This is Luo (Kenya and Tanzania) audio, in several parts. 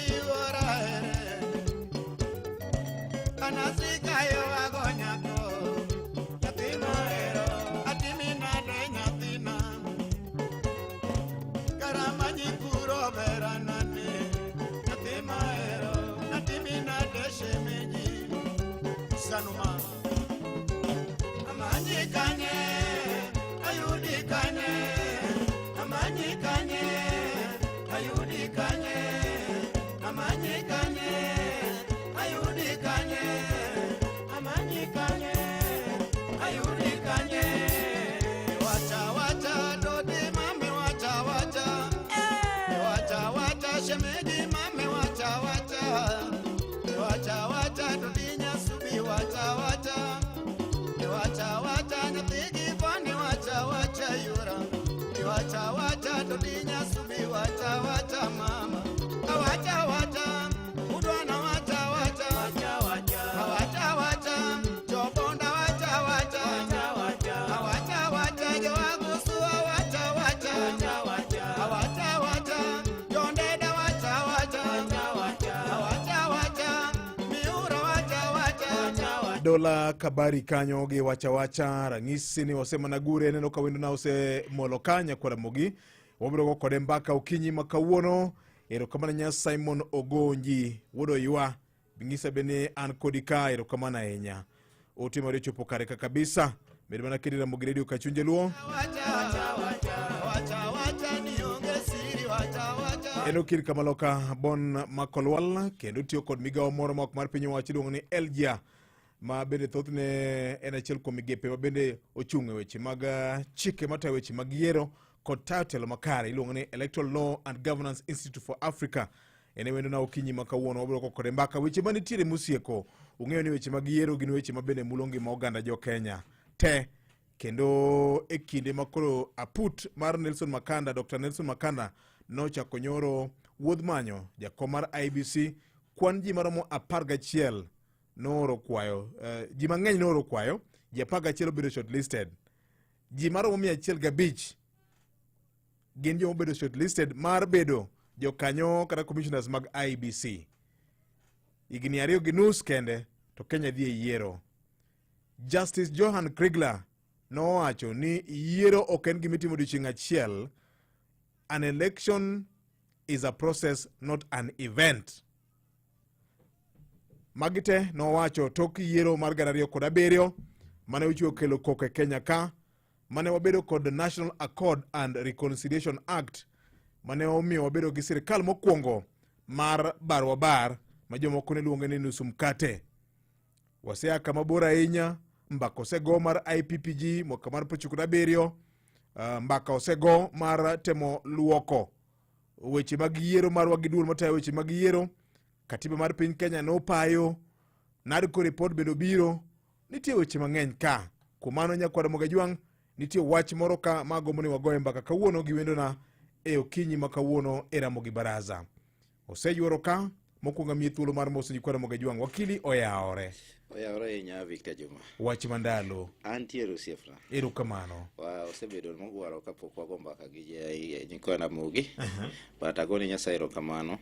yuora ere. Anasikayo ago nyako, nyathi mahero, atimi nade nyathina. Karamanyi kuro beranane, nyathi mahero, atimi nade shemeji. Sanuma. Amanyi kanye, ayudi kanye, amanyi kanye, ayudi kanye, amanyi kanye, ayudi kanye, amanyi kanye, ayudi kanye. Wacha wacha dodi mami wacha wacha, wacha wacha shemeji mami wacha wacha, wacha wacha dodi nyasubi wacha wacha. Wacha wacha nyathigi boni wacha wacha yura wacha wacha dodi nyasubi wacha wacha mama wacha wacha udwana wacha wacha Wacha wacha. Wacha wacha jobonda wacha wacha Wacha wacha. Wacha wacha jowagusua wacha wacha Wacha wacha. Wacha wacha jondeda wacha wacha Wacha wacha. Wacha wacha miura wacha wacha Wacha wacha. Dola Kabari kanyo gi wacha wacha rang'isi ni wasemana gure neno ka wendona osemolo ka nyakwar Ramogi wabiro go kode mbaka okinyi ma kawuono. Erokamano nya Simon Ogonji wuod Oywa ng'isa be ni an kodi ka. Erokamano ahinya, ote mari ochopo kare ka kabisa. Med mana kedi Ramogi Radio kachunje luo. Wacha wacha wacha wacha nionge siri wacha wacha. En okil kamaloka Bon Makolwal kendo tiyo kod migawo moro ma ok mar piny owacho iluongo ni Elgia, ma bende thothne en achiel kuom migepe ma bende ochung' e weche mag chike matayo weche mag yiero kod tayo telo makare iluongo ni Electoral Law and Governance Institute for Africa. En e wendona okinyi ma kawuono wabiro go kode mbaka weche manitiere mosieko. Ung'eyo ni weche mag yiero gin weche ma bende mulo ngima oganda jo Kenya te, kendo e kinde ma koro aput mar Nelson Makanda, Dr. Nelson Makanda nochako nyoro wuodh manyo jakom mar IEBC, kwan ji maromo 11 nooro kwayo, ji mang'eny nooro kwayo, ji 11 obedo shortlisted. Ji maromo 105 gin joma obedo shortlisted mar bedo jokanyo kata commissioners mag IEBC. Higni 2.5 kende to Kenya dhi e yiero. Justice Johan Kriegler nowacho ni yiero ok en gima itimo odiochieng' achiel. An election is a process, not an event. Magi te nowacho tok yiero mar 2007 mane ochiwo kelo koko e Kenya ka mane wabedo kod National Accord and Reconciliation Act mane omiyo wabedo gi sirikal mokwongo mar barwa bar ma jomoko ne luonge ni nusu mkate. Wasea kama bor ahinya. Mbaka osego mar IPPG mwaka mar 97. Mbaka osego mar temo luoko weche mag yiero marwa gi duol matayo weche mag yiero. Katiba mar piny Kenya nopayo NADCO report bende obiro. Nitie weche mang'eny ka. Kuom mano, nyakwar Mogajwang', nitie wach moro ka ma agombo ni wagoye mbaka kawuono gi wendona e okinyi ma kawuono e Ramogi Baraza. Oseyuoro ka mokwongo amiye thuolo mar moso nyikwa Ramogi Ajwang'. Wakili, oyawore. Oyawore ahinya, Victor Juma. Wach mandalo. Antiere, osiepna. Erokamano. Wa osebedo mogwaro kapok wago mbaka gi nyikwa Ramogi. But agone Nyasaye erokamano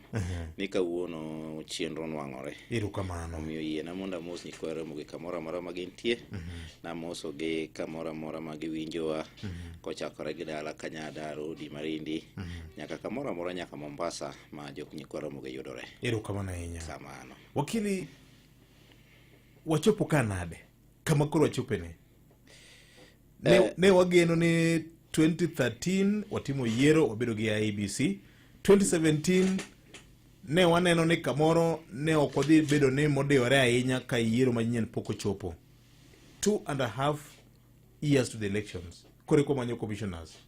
ni kawuono chenro nwang'ore. Erokamano. Omiyo yiena mondo amos nyikwa Ramogi kamoro amora ma gintie. Namosogi kamoro amora ma giwinjowa kochakore gi dala Kanyada, Rodi, Marindi, nyaka kamoro amora nyaka Mombasa ma jok nyikwa Ramogi yudore. Erokamano ahinya. Kamano. Wakili, wachopo ka nade kama koro wachopeni ne, ne wageno ni 2013 watimo yiero, wabedo gi IEBC. 2017 ne waneno ni kamoro ne ok wadhi bedo ni modiyore ahinya ka yiero manyien pok ochopo. 2.5 years to the elections, koro eko manyo commissioners.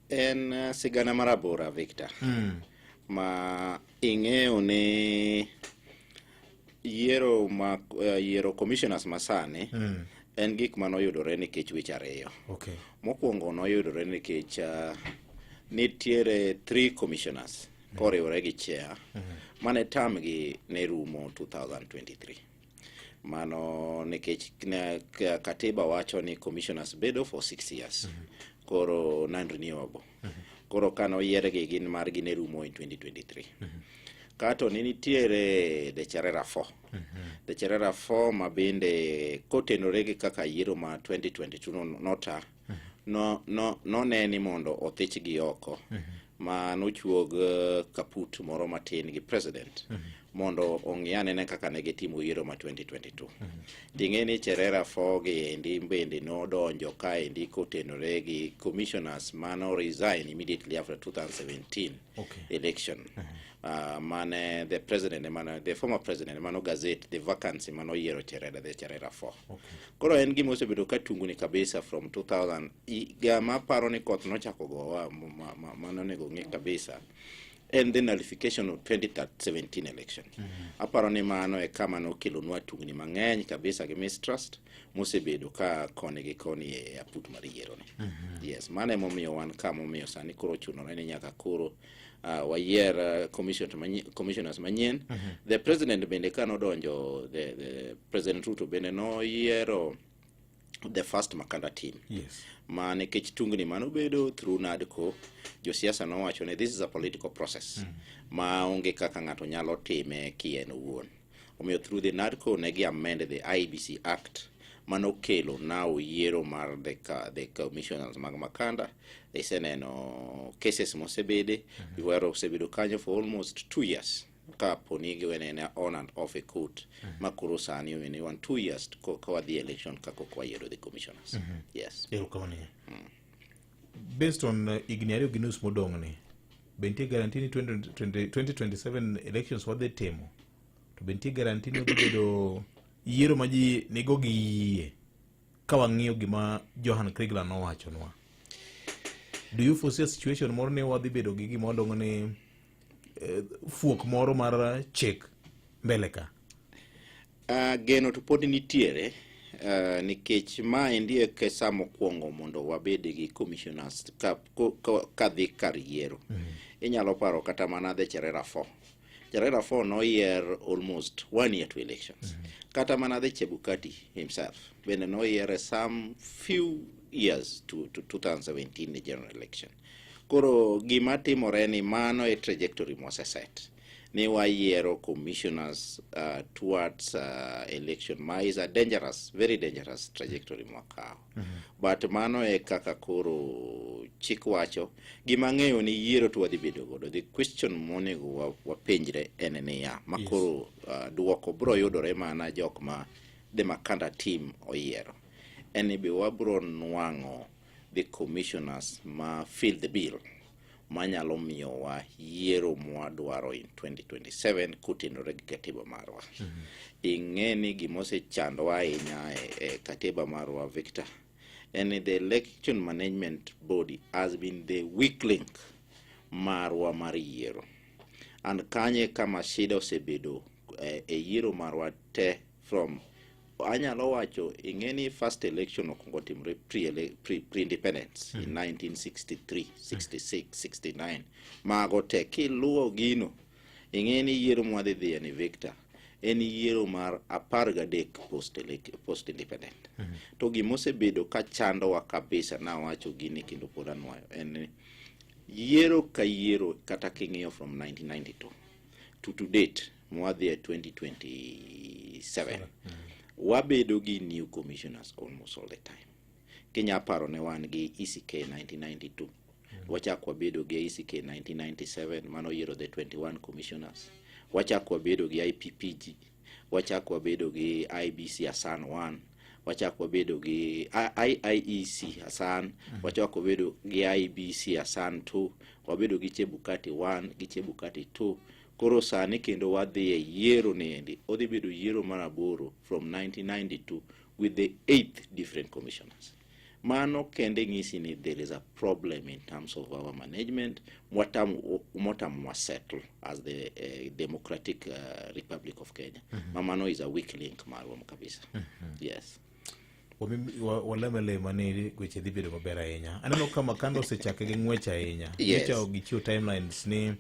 En sigana marabora, Victor. Ma ing'eyo ni yiero ma yiero commissioners masani en gik manoyudore nikech weche ariyo. Mokwongo noyudore nikech nitiere three commissioners koriwore gi chair mane term gi ne rumo 2023. Mano nikech ne, katiba wacho ni commissioners bedo for 6 years, koro non renewable. Koro kane oyiergi gin margi ne rumo in 2023. Kato ne nitiere the Cherera 4. The Cherera 4 ma bende kotenore gi kaka yiero ma 2022 nota no none ni mondo othichgi oko ma nochuog kaput moro matin gi president mondo ong'i anene kaka ne gitimo yiero ma 2022. Ting'e ni Cherera 4 gi endi bende nodonjo kaendi kotenore gi commissioners mano resign immediately after 2017 election, mane the president mane the former president mano gazette the vacancy mano yiero Cherera, the Cherera 4. Koro en gima osebedo ka tungni kabisa from 2000 higa maparo ni koth nochako gowa manonego ng'i kabisa en the nullification of 2017 election. Aparo ni mano e kama nokelonwa tungni mang'eny kabisa gi mistrust mosebedo ka koni gi koni e aput mar yiero ni. Yes, mano emomiyo wan ka momiyo sani koro ochunore ni nyaka koro wayier commissioners manyien. The president bende kanodonjo, the President Ruto bende noyiero the first Makanda team ma nikech tungni manobedo through NADCO, josiasa nowacho ni this is a political process ma onge kaka ng'ato nyalo time kien owuon. Omiyo through the NADCO ne gi amend the IEBC Act manokelo now yiero mar the commissioners mag Makanda. Iseneno cases mosebede yuero osebedo kanyo for almost 2 years ka poni giwenene on and off e court ma koro sani omeni wan 2 years ka wadhi election kaka ok wayiero the commissioners. Yes. Erokamano. Based on higni 2.5 modong' ni, be nitie guarantee ni 2020 2027 elections wadhi timo, to be nitie guarantee ni odhi bedo yiero ma ji nigo gi yie ka wang'iyo gima Johan Kriegler nowachonwa? Do you foresee a situation moro ni wadhi bedo gi gima waluongo ni fuok moro mar chik mbele ka? Geno to pod nitiere nikech ma endi e sa mokwongo mondo wabed gi commissioners ka dhi kar yiero. Inyalo paro kata mana the Cherera 4. Cherera 4 noyier almost one year to elections. Kata mana the Chebukati himself bende noyiere some few years to 2017, the general election. Koro gima timore ni mano e trajectory moseset ni wayiero commissioners towards election ma is a dangerous, very dangerous trajectory mwakawo. But mano e kaka koro chik wacho. Gima ang'eyo ni yiero to wadhi bedo godo. The question monego wapenjre en niya, ma koro duoko bro yudore mana jok ma the Makanda team oyiero, en ni be wabro nwang'o the commissioners ma fill the bill manyalo miyowa yiero mwadwaro in 2027 kotenore gi katiba marwa. Ing'e ni gimosechandowa ahinya e katiba marwa, Victor, en ni the election management body has been the weak link marwa mar yiero, and kanye kama shida osebedo e yiero marwa te from anyalo wacho ing'e ni first election okwongo timore pre independence in 1963, 66, 69, mago te kiluwo gino ing'e ni yiero mwadhi dhiye ni, Victor, en yiero mar 13 post independent. To gimosebedo ka chandowa kabisa, nawacho gini kendo pod anwayo, en ni yiero ka yiero kata king'iyo from 1992 to date mwadhi e 2027, wabedo gi new commissioners almost all the time. Kinya paro ne wan gi ECK 1992, wachak wabedo gi ECK 1997 mano yiero the 21 commissioners, wachak wabedo gi IPPG, wachak wabedo gi IBC Hassan 1, wachak wabedo gi IEC Hassan, wachak wabedo gi IBC Hassan 2, wabedo gi Chebukati 1 gi Chebukati 2. Koro sani kendo wadhi e yiero ni endi odhi bedo yiero mar aboro from 1992 with the eighth different commissioners. Mano kende ng'isi ni there is a problem in terms of our management motamwa settle as the Democratic Republic of Kenya. Ma mano is a weak link marwa kabisa. Yes. Walem alema ni weche dhi bedo maber ahinya. Aneno ka Makanda osechake gi ng'wech ahinya. Nyocha gichiwo timelines ni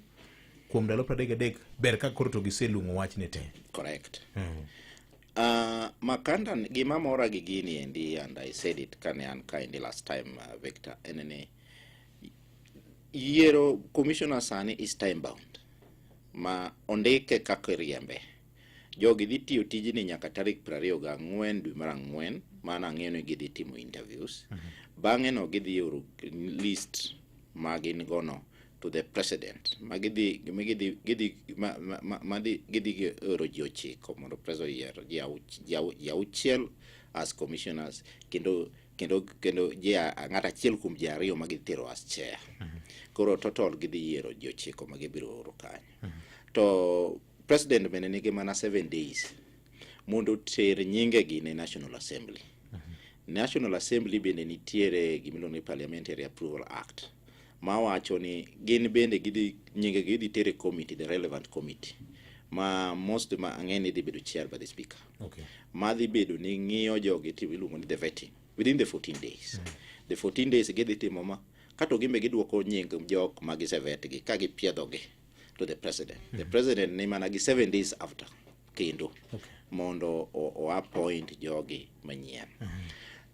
kuom ndalo 33 ber ka koro to giselung'o wachni te. Correct. Makanda gima mora gi gini endi, and I said it kane an kaendi last time, Victor, en ni yiero commissioner sani is time bound. Ma ondike kaka iriembe. Jogi dhi tiyo tijni nyaka tarik 24 dwe mar ang'wen, mano ang'eyo ni gidhi timo interviews. Bang'e no gidhi oro list ma gin go no to the president, ma gidhi ma gidhi gidhi ma, ma, ma, ma dhi, gidhi oro ji 9 mondo president oyier ji 6 as commissioners, kendo ji ng'at achiel kuom ji 2 ma gidhi tero as chair. Koro total gidhi yiero ji 9 ma gibiro oro kanyo. To president bende nigi mana 7 days mondo oter nyingegi ne National Assembly. National Assembly bende nitiere gimiluongo ni Parliamentary Approval Act, mawacho ni gin bende gidhi nyingegi gidhi tere committee, the relevant committee, ma most ma ang'e ni dhi bedo chaired by the speaker, madhi bedo ni ng'iyo jogi timo iluongo ni the vetting within the 14 days. The 14 days gidhi timo ma kato gimbe giduoko nying jok ma gisevet gi ka gipiedhogi to the president. The president ni mana gi 7 days after kendo mondo o appoint jogi manyien.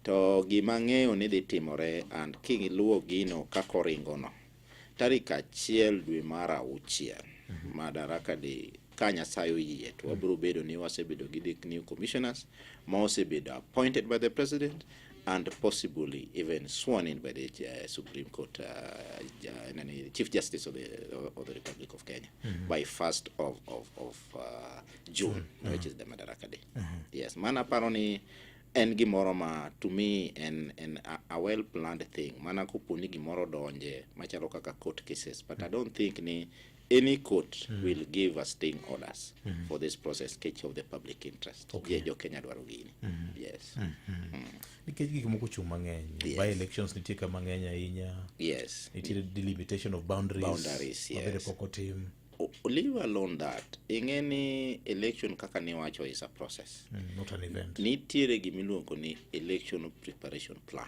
To gima ang'eyo ni dhi timore, and kiluwo gino kaka oringo no, tarik 1 dwe mar auchiel, Madaraka Day, ka Nyasaye oyie, to wabiro bedo ni wasebedo gi the new commissioners ma osebedo appointed by the president and possibly even sworn in by the Supreme Court, nani, Chief Justice of the Republic of Kenya by 1st of June, which is the Madaraka Day. Yes, mana paro ni en gimoro ma to me en a well planned thing, mana kopo ni gimoro donje machalo kaka court cases, but I don't think ni any court will give us staying orders for this process case of the public interest. Jo Kenya dwaro gini. Yes. Nikech gik moko ochung' mang'eny. By elections nitie ka mang'eny ahinya. Nitiere delimitation of boundaries. Boundaries, ma bende pok otim. Leave alone that. Ing'e ni election kaka niwacho is a process. Not an event. Nitiere gimiluongo ni election preparation plan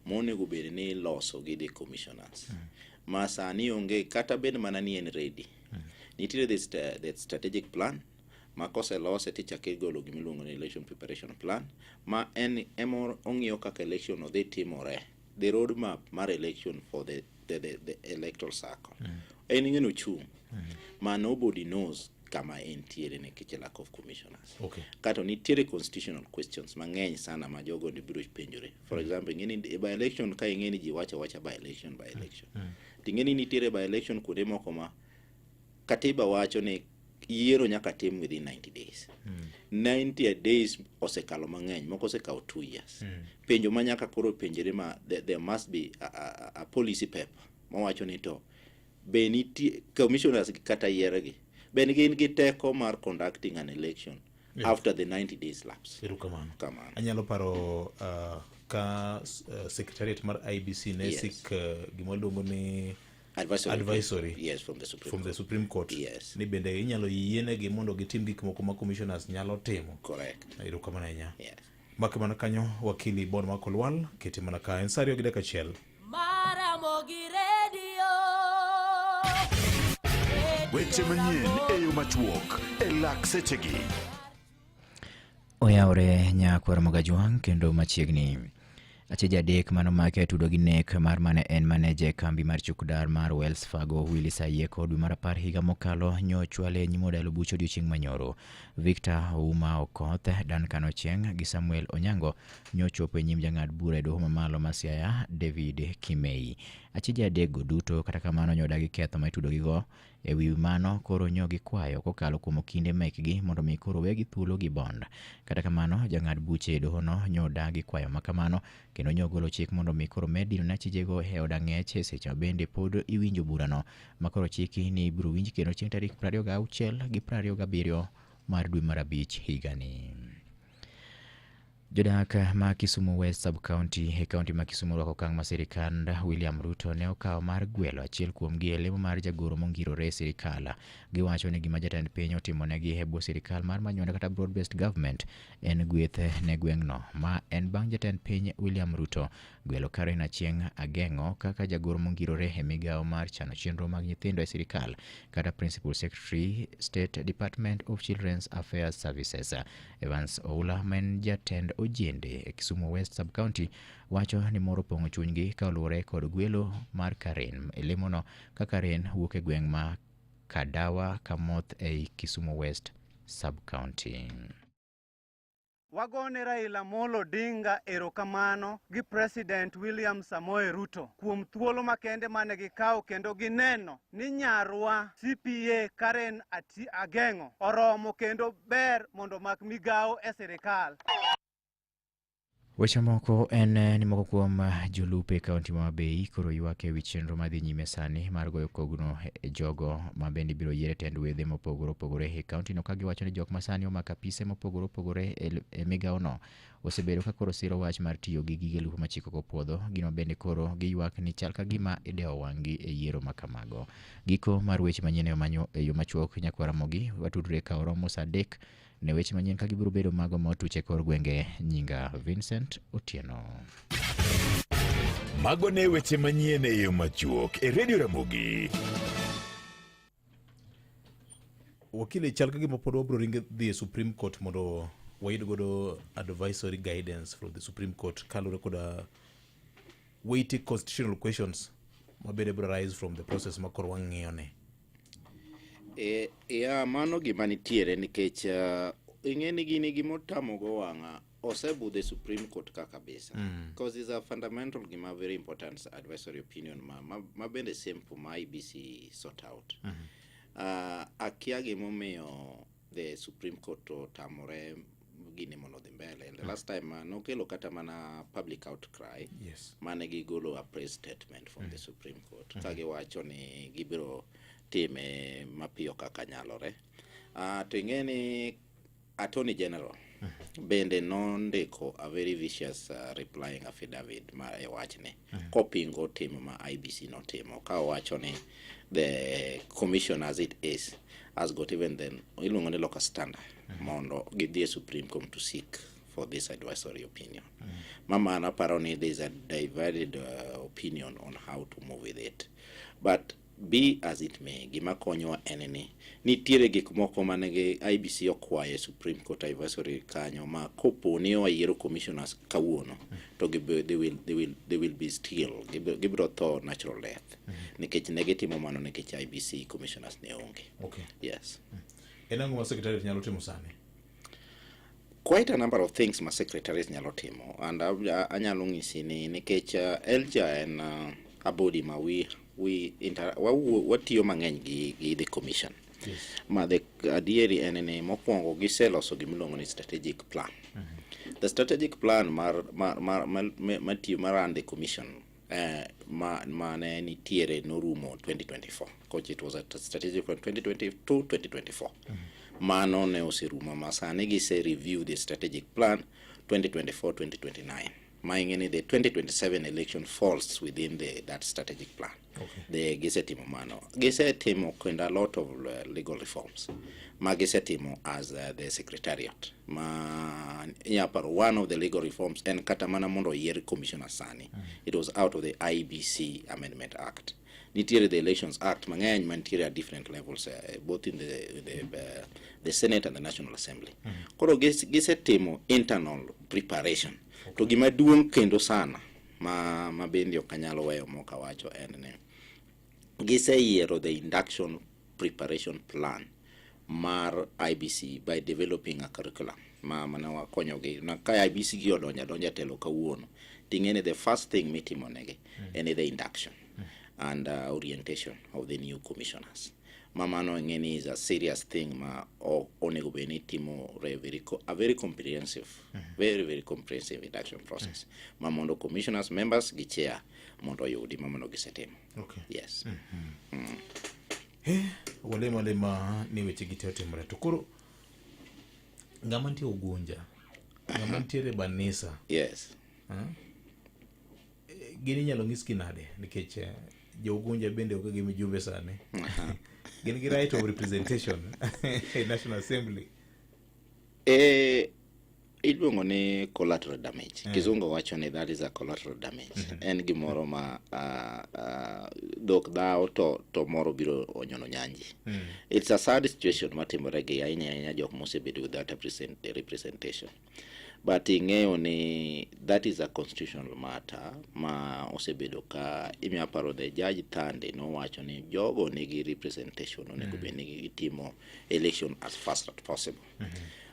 monego bed ni iloso gi the commissioners, ma sani onge kata bed mana ni en ready. Nitiere the strategic plan ma koselose tichako igolo gimiluongo ni election preparation plan, ma en ema ong'iyo kaka election no dhi timore, the road map mar election for the electoral circle. En ing'e ochung' ma nobody knows kama entiere nikech lack of commissioners. Kato nitiere constitutional questions mang'eny sana ma jogo ne biro penjore. For example, ing'e ni e by election ka ing'e ni ji wacho awacha by election, by election, to ing'e ni nitiere by election kuonde moko ma katiba wacho ni yiero nyaka tim within 90 days. 90 days osekalo mang'eny, moko osekawo 2 years. Penjo ma nyaka koro penjre ma there must be a policy paper mawacho ni to be nitie commissioners gi kata yiergi be gin gi teko mar conducting an election after the 90 days lapse. Erokamano. Kamano. Anyalo paro ka secretariat mar IEBC ne seek gima iluongo ni advisory, advisory yes, from the Supreme from the Court. Supreme Court ni bende inyalo yienegi mondo gitim gik moko ma commissioners nyalo timo. Correct. Erokamano ahinya. Yes. Make mana kanyo, wakili Bon Makolwal, kete mana ka en sa 2:01. Maramogi Radio. Weche manyien e yo machuok e lak sechegi. Oyawre nyakwar Mogajwang' kendo machiegni. Achije 3 manomaki e tudo gi nek mar mane en maneja e kambi mar chukdar mar Wells Fargo Willis Ayieko dwe mar 10 higa mokalo nyochwale e nyim od yalo buche odiochieng' manyoro. Victor Ouma Okoth, Duncan Ochieng' gi Samuel Onyango nyochopo e nyim jang'ad bura e doho mamalo ma Siaya David Kimei. Achije 3 go duto kata kamano nyodagi ketho ma itudo gigo. E wi mano koro nyo gikwayo kokalo kuom okinde mekgi mondo mi koro wegi thuolo gi bond. Kata kamano jang'ad buche e dohono nyo dagi kwayo ma kamano kendo nyo golo chik mondo mi koro med dino ne achijego e od ang'ech e seche ma bende pod iwinjo burano ma koro chiki ni ibiro winj kendo chieng' tarik 26 gi 27 mar dwe mar 5 higani. Jodak ma Kisumu West Sub-County e kaunti ma Kisumu orwako okang' ma sirikand William Ruto ne okawo mar gwelo achiel kuomgi e lemo mar jagoro mongirore e sirikal. Giwacho ni gima jatend piny otimonegi e bwo sirikal mar Manyuanda kata Broad Based Government en gweth ne gweng'no. Ma en bang' jatend piny William Ruto gwelo Karen Achieng' Ageng'o kaka jagoro mongirore e migawo mar chano chenro mag nyithindo e sirikal kata Principal Secretary State Department of Children's Affairs Services. Evans Oula ma en jatend ojende e Kisumu West Sub-County wacho ni mor opong'o chunygi ka oluwore kod gwelo mar Karen e lemono ka Karen wuok e gweng' ma Kadawa Kamoth ei Kisumu West Sub-County. Wagone Raila Amolo Odinga erokamano gi President William Samoei Ruto kuom thuolo makende mane gikawo kendo gineno ni nyarwa CPA Karen Ageng'o oromo kendo ber mondo omak migawo e sirikal. Weche moko en ni moko kuom jolupo e kaunti ma Homa koro ywak e wi chenro madhi nyime sani mar goyo kogno e jogo ma bende ibiro yier e tend wedhe mopogore opogore e kauntino ka giwacho ni jok ma sani omako apise mopogore opogore e migawono osebedo ka koro siro wach mar tiyo gi gige lupo ma chik ok opuodho, gino bende koro giywak ni chal ka gima idewo wang'gi e yiero ma kamago. Giko mar weche manyien e yo machuok nyakwar Ramogi watudre ka oromo sa 3 ne weche manyien ka gibiro bedo mago ma otuch e kor gwenge. Nyinga Vincent Otieno. Mago ne weche manyien e yo machuok e Radio Ramogi. Wakili, chal ka gima pod wabiro ringo dhi e Supreme Court mondo wayud godo advisory guidance from the Supreme Court kaluwore koda weighty constitutional questions ma bende biro rise from the process ma koro wang'iyo ni. Ya, mano gima nitiere nikech ing'e ni gini gimotamogo wang'a osebudho e Supreme Court ka kabisa because it's a fundamental gima very important advisory opinion ma bende simple ma IEBC sort out. Akia gimomiyo the Supreme Court otamore gini mondo odhi mbele. The last time nokelo kata mana public outcry mane gigolo a press statement from the Supreme Court ka giwacho ni gibiro time mapiyo kaka nyalore. To ing'e ni Attorney General bende nondiko a very vicious replying affidavit ma e wachni kopingo tim ma IEBC notimo ka owacho ni the commission as it is has got even then iluongo ni locus standi mondo gidhi e Supreme Court to seek for this advisory opinion. Mama aparo ni there is a divided opinion on how to move with it. But be as it may, gima konyowa en ni nitiere gik moko mane gi IEBC okwayo e Supreme Court advisory kanyo ma kopo ni wayiero commissioners kawuono to gibe, they will be still gibiro tho natural death nikech ne gitimo mano nikech IEBC commissioners ne onge. Yes. En ang'o ma secretariat nyalo timo sani? Quite a number of things ma secretaries nyalo timo and anyalo ng'isi ni nikech ELJA en a body ma we watiyo mang'eny gi the commission. Ma the adieri en ni mokwongo giseloso gimiluongo ni strategic plan. The strategic plan mar matiyo mar run the commission ma ne nitiere norumo 2024 koch it was a strategic plan 2022 2024. Mano ne oserumo ma sani gise review the strategic plan 2024 2029 ma ing'e ni the 2027 election falls within that strategic plan. The gisetimo mano, gisetimo kendo a lot of legal reforms ma gisetimo as the secretariat ma inya paro. One of the legal reforms en kata mana mondo oyier commissioner sani. It was out of the IEBC Amendment Act. Nitiere the Elections Act mang'eny mantiere at different levels, both in the Senate and the National Assembly. Koro gisetimo internal preparation. To gima duong' kendo sana ma bende ok anyalo weyo mok awacho en ni giseyiero the induction preparation plan mar IEBC by developing a curriculum ma mana wakonyogi na ka IEBC gi odonjo adonja telo kawuono, ting'e ni the first thing mitimo negi en the induction and orientation of the new commissioners. Ma mano ing'e ni is a serious thing ma onego bed ni timore a very comprehensive, very very comprehensive induction process ma mondo commissioners members gi chair mondo oyudi ma mano gisetimo. Yes. Walemo alema ni weche gi te otimore. To koro ng'ama nitie Ugunja, ng'ama nitiere Banisa, gin inyalo nyisgi nade? Nikech jo Ugunja bende onge gi mijumbe sani. Gin gi right of representation e National Assembly. Iluongo ni collateral damage. Kizungu wacho ni that is a collateral damage. En gimoro ma dhok dhawo to moro biro onyono nyanji. It's a sad situation matimore gi ahinya ahinya jok mosebedo without a representation. But ing'eyo ni that is a constitutional matter ma osebedo ka imiya paro the judge Thande nowacho ni jogo nigi representation onego bed ni gitimo election as fast as possible.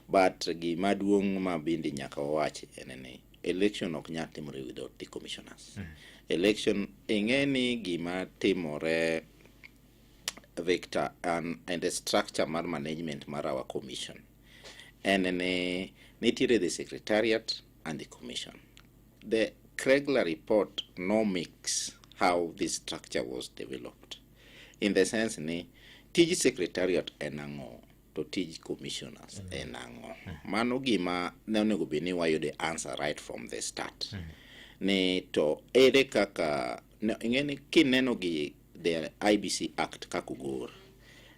But gima duong' ma bende nyaka wawach en ni election ok nyal timore without the commissioners. Election ing'e ni gima timore Victor and the structure mar management mar our commission en ni nitiere the secretariat and the commission. The Kregler report no mix how this structure was developed in the sense ni tij secretariat en ang'o to tij commissioners en ang'o. Mano gima ne onego bed ni wayudo answer right from the start. Ni to ere kaka ing'e ni kineno gi the IBC Act kaka ogor,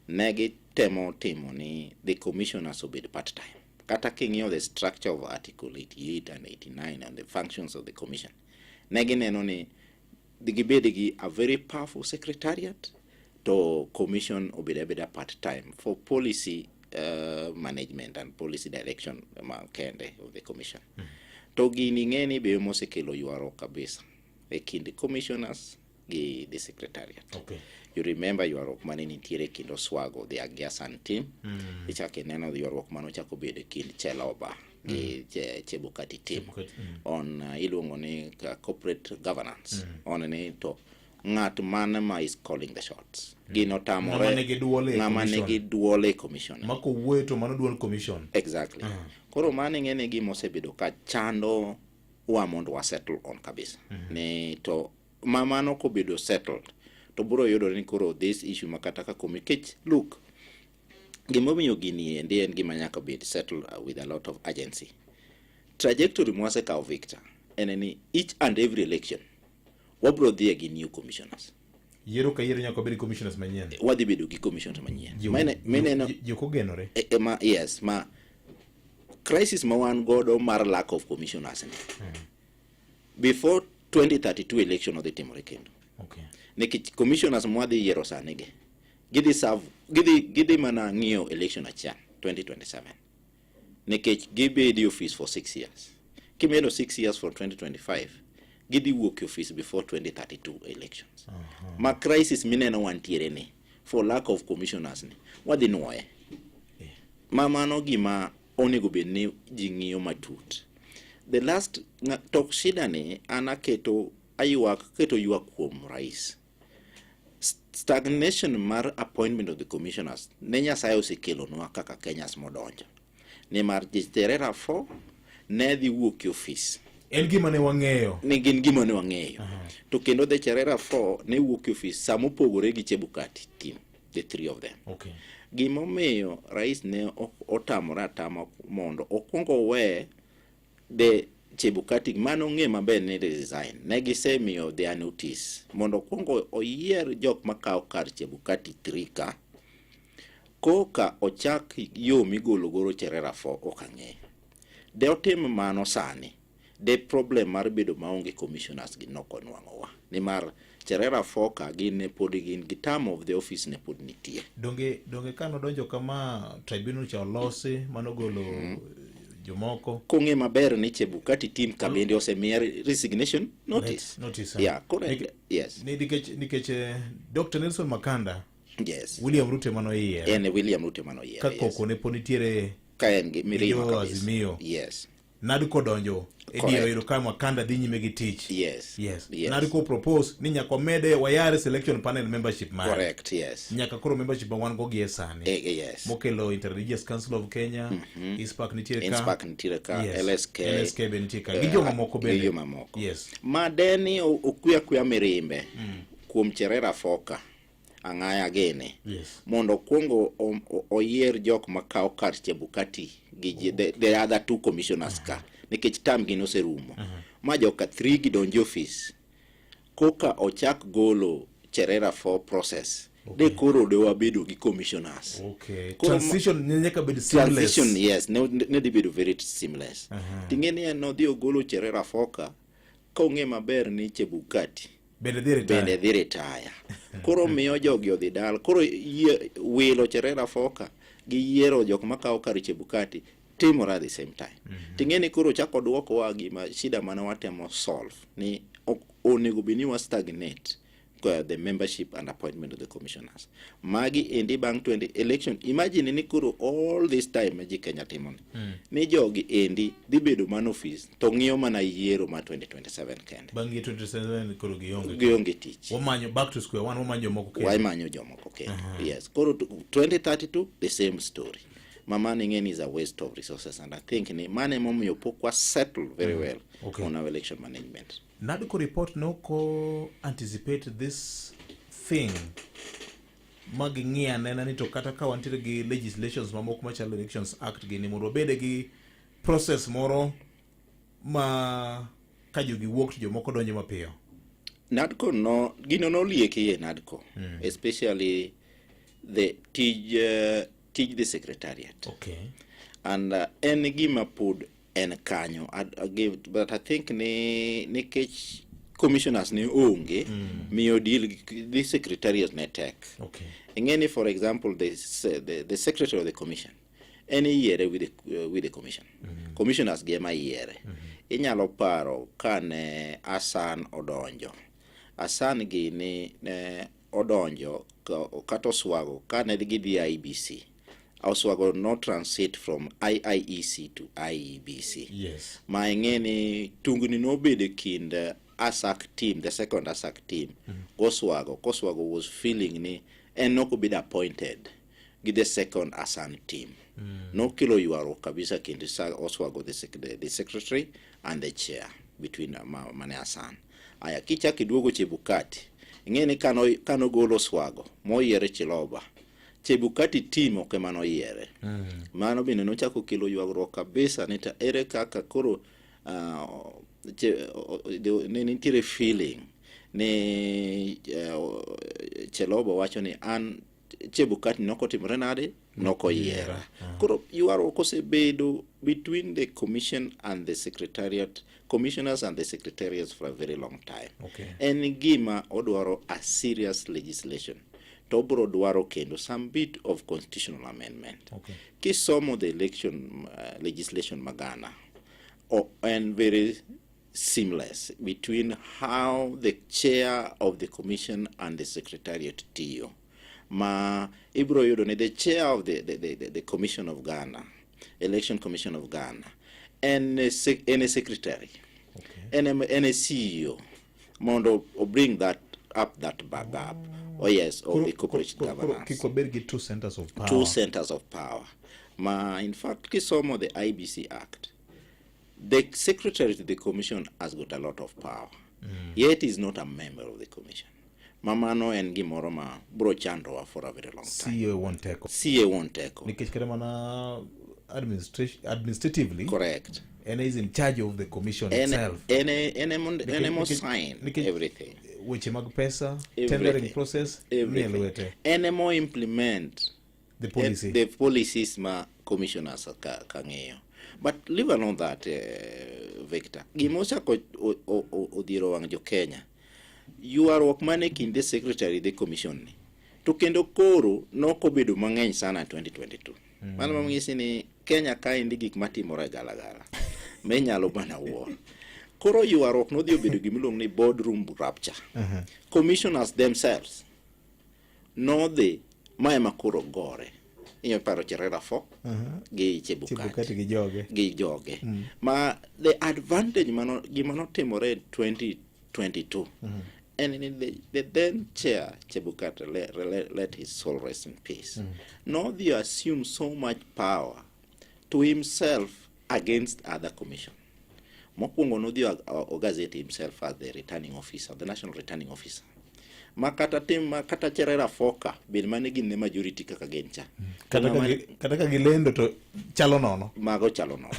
ne gitemo timo ni the commissioners obed part time. Kata king'iyo the structure of Article 88 and 89 and the functions of the commission, ne gineno ni gibed gi a very powerful secretariat to commission obed abeda part time for policy management and policy direction ma kende of the commission. To gini ng'e ni be mosekelo ywaruok kabisa e kind commissioners gi the secretariat. You remember ywaruok mane nitiere e kind Oswago, the Agiasan team. Ichako ineno ywaruok mane ochako bedo e kind Cheloba gi Chebukati team. Chebukati, On iluongo ni corporate governance. On ni to ng'at mane ma is calling the shots. Gino tamore. Ng'ama nigi duol e ng'ama commission. nigi duol e commission. Ma kowuoyo to mano duol commission. Exactly. Koro mano ing'e ni gima osebedo ka chando wa mondo wa settle on kabisa. Ni to ma mano kobedo settled to biro yudore ni koro this issue ma kata ka nikech look, gimomiyo gini endi en gima nyaka bed settled with a lot of urgency. Trajectory mwasekawo Victor en ni each and every election wabiro dhiye gi new commissioners. Yiero ka yiero nyaka wabed gi commissioners manyien. Wadhi bedo gi commissioners manyien. Mineno Ji ok ogenore. Ma, yes, ma crisis ma wan godo mar lack of commissioners ni. Before 2032 election odhi timore kendo. Nikech commissioners mwadhi yiero sani gi, gidhi serve, gidhi mana ng'iyo election achiel 2027. Nikech gibedi e office for 6 years. Kimedo 6 years from 2025, gidhi wuok e office before 2032 elections. Ma crisis mineno wantiere ni for lack of commissioners ni wadhi nuoye. Ma mano gima onego bed ni ji ng'iyo matut. The last tok shida ni an aketo aywak keto ywak kuom rais. Stagnation mar appointment of the commissioners ne Nyasaye osekelonwa kaka Kenyas modonjo. Nimar Cherera 4 ne dhi wuok e ofis. En gima ne wang'eyo. Ne gin gima ne wang'eyo. To kendo the Cherera 4 ne wuok e ofis sama opogore gi Chebukati team, the three of them. Gimomiyo rais ne otamore atama mondo okwong owe the Chebukati mano ng'e maber ni resign. Ne gisemiyo their notice mondo okwong oyier jok makawo kar Chebukati 3 ka. Koka ochak yo migolo goro Cherera 4 ok ang'eyo. De otim mano sani, de problem mar bedo maonge commissioners gi nok onwang'owa. Nimar Cherera 4 ka gin ne pod gin gi term of the office ne pod nitie. Donge ka nodonjo kama tribunal cha olosi manogolo jomoko. Kong'e maber ni Chebukati team ka bende osemiye resignation notice. Notice. Yeah, correct. Yes. Nikech Dr. Nelson Makanda. Yes. William Ruto ema noyiere. En William Ruto ema noyiere. Ka koko ne pod nitiere ka en gi mirima jo kabisa. Azimio. Yes. NADCO donjo e Correct. diere oyudo ka Makanda dhi nyime gi tich. Yes. Yes. Yes. NADCO propose ni nyaka wamede wayare selection panel membership mare. Correct, yes. Nyaka koro membership ma wan go gie sani. Yes. Mokelo Interreligious Council of Kenya, ISPAC nitiere ka. INSPAC nitiere ka, Yes. LSK. LSK be nitie ka. Gi jomamoko bende. Gi jomamoko. Yes. Ma deni okwe akweya mirimbe kuom Cherera Foka ang'aya gene. Yes. Mondo okwongo oyier jok makawo kar Chebukati gi the other two commissioners ka nikech term gi noserumo. Ma joka 3 gidonjo office koka ochak golo Cherera 4 process. De koro de wabedo gi commissioners. Koro Transition ne nyaka bed seamless. Transition, yes, ne dhi bedo very seamless. Ting'e ni en nodhi ogolo Cherera 4 ka, ka ong'e maber ni Chebukati bende dhi retire. Bende dhi retire. Koro miyo jogi odhi dala. Koro yie, wilo Cherera 4 ka gi yiero jok makawo kar Chebukati Timore at the same time. Ting'e ni koro chako dwokowa gima shida mane watemo solve ni ok onego bed ni wa stagnate the membership and appointment of the commissioners. Magi endi bang' 20 election, imagine ni koro all this time ji Kenya timoni. Ni jogi endi dhi bedo man office to ng'iyo mana yiero ma 2027 kende. Bang' gi 2027 koro gionge. Gionge tich. Wamanyo back to square one, wamanyo jomoko kendo. Wamanyo jomoko kendo. Yes. Koro 2032 the same story. Mama ni is a waste of resources and I think ni mano emomiyo pok wa settle very well on our election management. NADCO report noko anticipate this thing ma ging'i anena ni to kata ka wantiere gi legislations mamoko machalo Elections Act gini mondo wabede gi process moro ma ka jogi wuok to jomoko donjo mapiyo. NADCO no gino nolieki e NADCO especially the tij the secretariat. And en gima pod en kanyo but I think ni nikech commissioners ne onge miyo deal gi secretariat ne tek. Ing'e ni for example the secretary of the commission en iyiere with the commission. Commissioners gi ema yiere. Inyalo paro kane Hassan odonjo. Hassan gi ni ne odonjo kata Oswago kane gidhi IEBC. Oswago no transit from IIEC to IEBC. Ma ing'e ni tungni nobedo e kind ASAC team, the second ASAC team, Oswago. Oswago was feeling ni en nokobedo appointed gi the second Hassan team. Nokelo ywaruok kabisa kind Oswago the secretary and the chair between mane Hassan. Aya kichak iduogo Chebukati, ing'e ni kano golo Oswago moyiere Chiloba, Chebukati team ok ema noyiere. Mano bende nochako kelo ywaruok kabisa ni ta ere kaka koro ne nitiere feeling ni Chiloba wacho ni an Chebukati nokotimore nade nokoyiera. Koro ywaruok osebedo between the commission and the secretariat, commissioners and the secretariats for a very long time. En gima odwaro a serious legislation. To obro dwaro kendo some bit of constitutional amendment. Kisomo the election legislation ma Ghana, en very seamless between how the chair of the commission and the secretariat tiyo. Ma ibro yudo ni the chair of the Commission of Ghana, Election Commission of Ghana, en a secretary, en a CEO, mondo bring that up, that back up. Oh yes, of the corporate governance. Kik wabed gi two centers of power. Two centers of power. Ma in fact, kisomo the IBC Act, the secretary to the commission has got a lot of power. Yet is not a member of the commission. Mamano en gimoro ma bro chandowa for a very long time. CEO won teko. CA won teko. Nikech kata mana administratively. Correct. En is in charge of the commission itself. En emo sign everything. Weche mag pesa, tendering process, nie lwete. En emo implement the policy. The policies ma commissioners ka ng'iyo. But leave alone that, Victor. Gima ochako odhiero wang' jo Kenya. Ywaruok mane kind the secretary the commission ni. To kendo koro nokobedo mang'eny sana 2022. Mano manyisi ni Kenya kaendi gik matimore galagala. Menyalo mana wuoro. Koro ywaruok nodhi obedo gimiluongo ni boardroom rupture. Commissioners themselves nodhi ma ema koro gore. Inyalo paro Cherera 4 gi Chebukati. Chebukati gi joge. Gi joge. Ma the advantage mano gima notimore 2022 en ni the then chair Chebukati let his soul rest in peace. Nodhi assume so much power to himself against other commission. Mokwongo nodhi o gazette himself as the returning officer, the national returning officer. Ma kata tim ma kata Cherera Foka bed mane gin ne majority kaka gin cha. Kata ka gilendo to chalo nono. Mago chalo nono.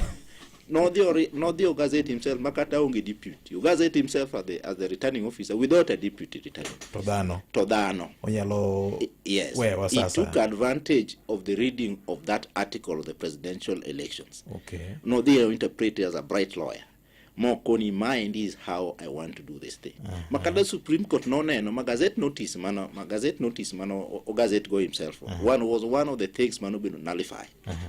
Nodhi o gazette himself ma kata onge deputy. O gazette himself as the returning officer without a deputy returning. To dhano. To dhano. Onyalo Yes. wewa He sasa. took advantage of the reading of that article of the presidential elections. Nodhi o interpret as a bright lawyer. Mokoni maendi is how I want to do this thing. Ma kata Supreme Court noneno ma gazette notice mano ma gazette notice mano o gazette go himself. One was one of the things mano bedo nullify.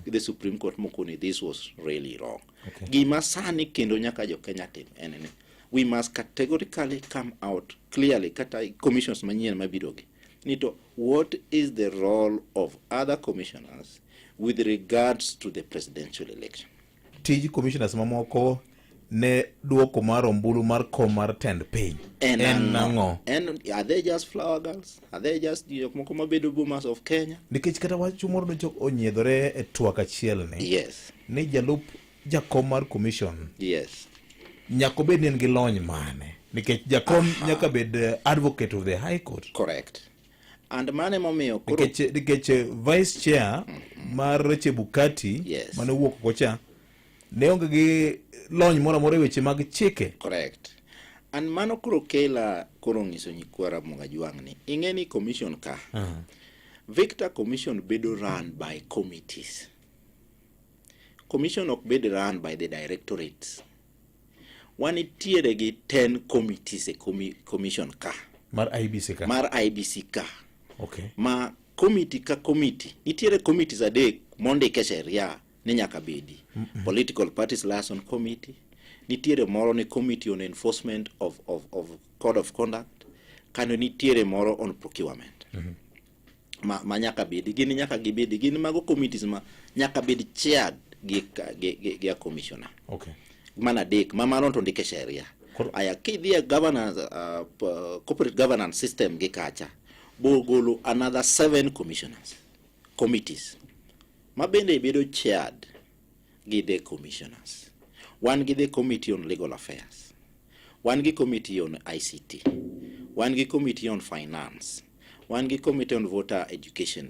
The Supreme Court mokoni this was really wrong. Okay. Gima sani kendo nyaka jo Kenya tim en ni we must categorically come out clearly kata commissions manyien mabiro gi ni to what is the role of other commissioners with regards to the presidential election. Tij commissioners mamoko ne duoko mar ombulu mar kom mar tend piny En en ang'o? En, are they just flower girls? Are they just jok moko mabedo boomers of Kenya? Nikech kata wach moro nocho onyiedhore e twak achiel ni ni jalup jakom mar commission nyaka obed ni en gi lony mane, nikech jakom nyaka bed advocate of the high court. Correct. And mano emomiyo koro Nikech vice chair mar Chebukati mane owuok oko cha ne onge gi lony moro amora e weche mag chike. Correct. And mano koro kela koro ng'iso nyikwa Ramogi Ajwang' ni ing'e ni commission ka Victor Commission bedo run by committees. Commission ok bed run by the directorates. Wanitiere gi 10 committees e commission ka. Mar IEBC ka. Mar IEBC ka. Okay. Ma committee ka committee, nitiere committees adek mondik e sheria ni nyaka bedi. Political Parties Liaison Committee, nitiere moro ni Committee on Enforcement of Code of Conduct, kendo nitiere moro on procurement. Ma nyaka bedi, gin nyaka gibedi, gin mago committees ma nyaka bed chaired gi a commissioner. Okay. Mana adek, ma mano to ndike sheria. Aya, kidhi e governance, corporate governance system gi kacha, bogolo another 7 commissioners, committees, ma bende bedo chaired gi the commissioners. Wan gi the Committee on Legal Affairs, wan gi Committee on ICT, wan gi Committee on Finance, wan gi Committee on Voter Education,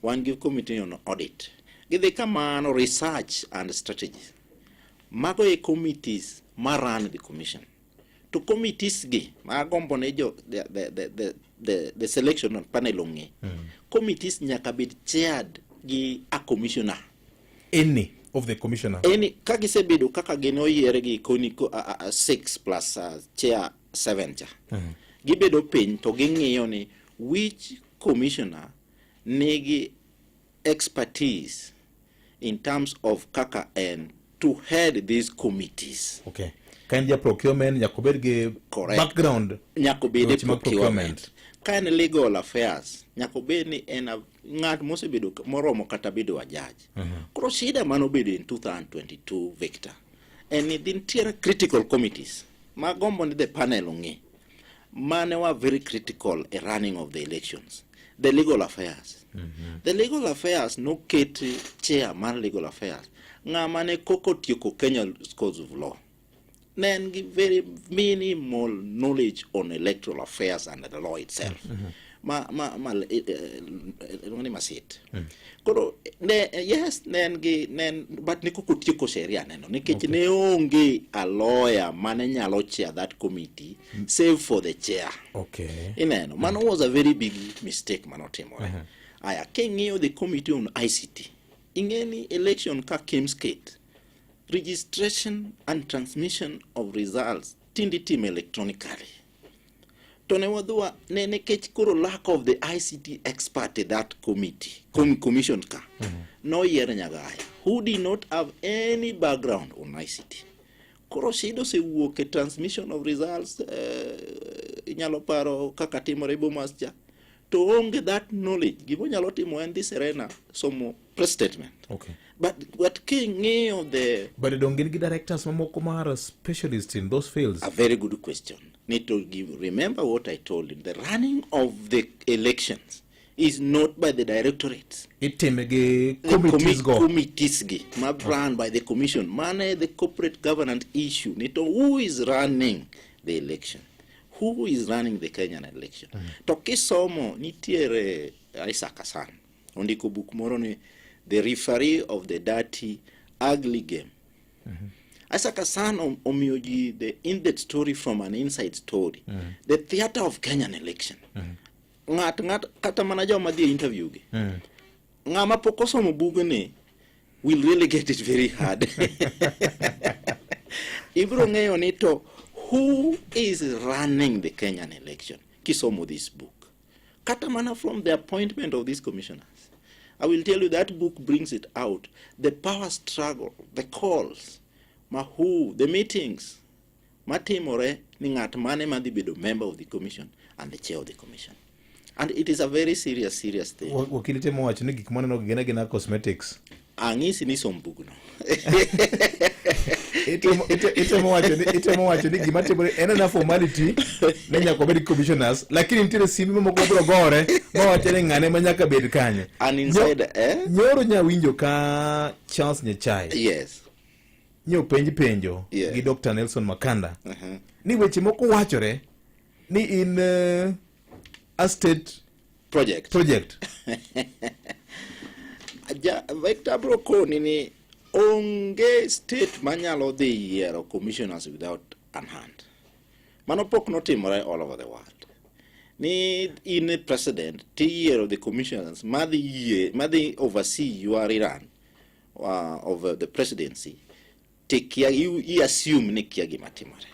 wan gi Committee on Audit. Gidhi kamano research and strategies. Mago e committees ma run the commission. To committees gi, ma agombo ne jo, the selection panel ong'e. Committees nyaka bed chaired gi a commissioner. Any of the commissioner. Any, ka gisebedo kaka gin oyier gi koni ko, 6 plus chair 7 cha. Gibedo piny to ging'iyo ni which commissioner nigi expertise in terms of kaka en to head these committees. Okay. Ka en ja procurement, nyaka obed gi Correct. background Nyaka obed e weche mag procurement. procurement. Ka en legal affairs, nyaka obed ni en ng'at mosebedo moromo kata bedo a judge. Koro shida manobedo in 2022, Victor, en ni nitiere critical committees ma gombo ni the panel ong'e, mane wa very critical e running of the elections. The legal affairs. The legal affairs noket chair mar legal affairs ng'ama ne koko tieko Kenya Schools of Law. Ne en gi very minimal knowledge on electoral affairs and the law itself. Ma, ma, ma, iluongo ni masit. Koro, ne, yes, ne en gi, ne en, but ne koko tieko sheria neno, nikech ne onge a lawyer mane nyalo chair that committee, save for the chair. Okay. Ineno, mano was a very big mistake manotimore. Aya, king'iyo the committee on ICT, ing'e ni election ka KIEMS kit, registration and transmission of results tinde itimo electronically. To ne wadhwa, ne nikech koro lack of the ICT expert e that committee, commission ka, noyier Nyagaya, who did not have any background on ICT. Koro shida osewuok e transmission of results, inyalo paro kaka timore Bomas cha. To onge that knowledge, gima onyalo timo en dhi Serena somo press statement. Okay. But king'iyo the But donge gin gi directors mamoko mar specialists in those fields? A very good question. Need to give, remember what I told you. The running of the elections is not by the directorates. Itime gi The committees go. Committees gi, ma run by the commission. Mane the corporate governance issue. Need to who is running the election? Who is running the Kenyan election? To kisomo nitiere Isaac Hassan ondiko buk moro ni The Referee of the Dirty Ugly Game. Isaac Hassan omiyo ji the in-depth story from an inside story. The theater of Kenyan election. Ng'at, ng'at, kata mana joma dhi e interview gi. Ng'ama pok osomo bugni will really get it very hard. Ibiro ng'eyo ni to who is running the Kenyan election kisomo this book. Kata mana from the appointment of these commissioners. I will tell you that book brings it out. The power struggle, the calls, mahu, the meetings, matimore ni ng'at mane madhi bedo member of the commission and the chair of the commission. And it is a very serious, serious thing. Wakili temo wacho ni gik maneno gin agina cosmetics. Ang'isi ni som bugno. Itemo wacho ni gima timore en ena formality ne nyaka obed commissioners, lakini nitiere simbe mamoko mabiro gore mawacho ni ng'ane ma nyaka bed kanyo. An insider, eh? Nyoro nya winjo ka Charles Nyachae. Yes. Nye openj penjo gi Dr. Nelson Makanda. Ni weche moko wachore ni in a state project. Project. Ja, Victor bro koni ni onge state manyalo dhi yiero commissioners without an hand. Mano pok notimore all over the world. Ni in a president tiyiero the commissioners madhi yie madhi oversee your rerun of the presidency tikia i assume ni kia gima timore.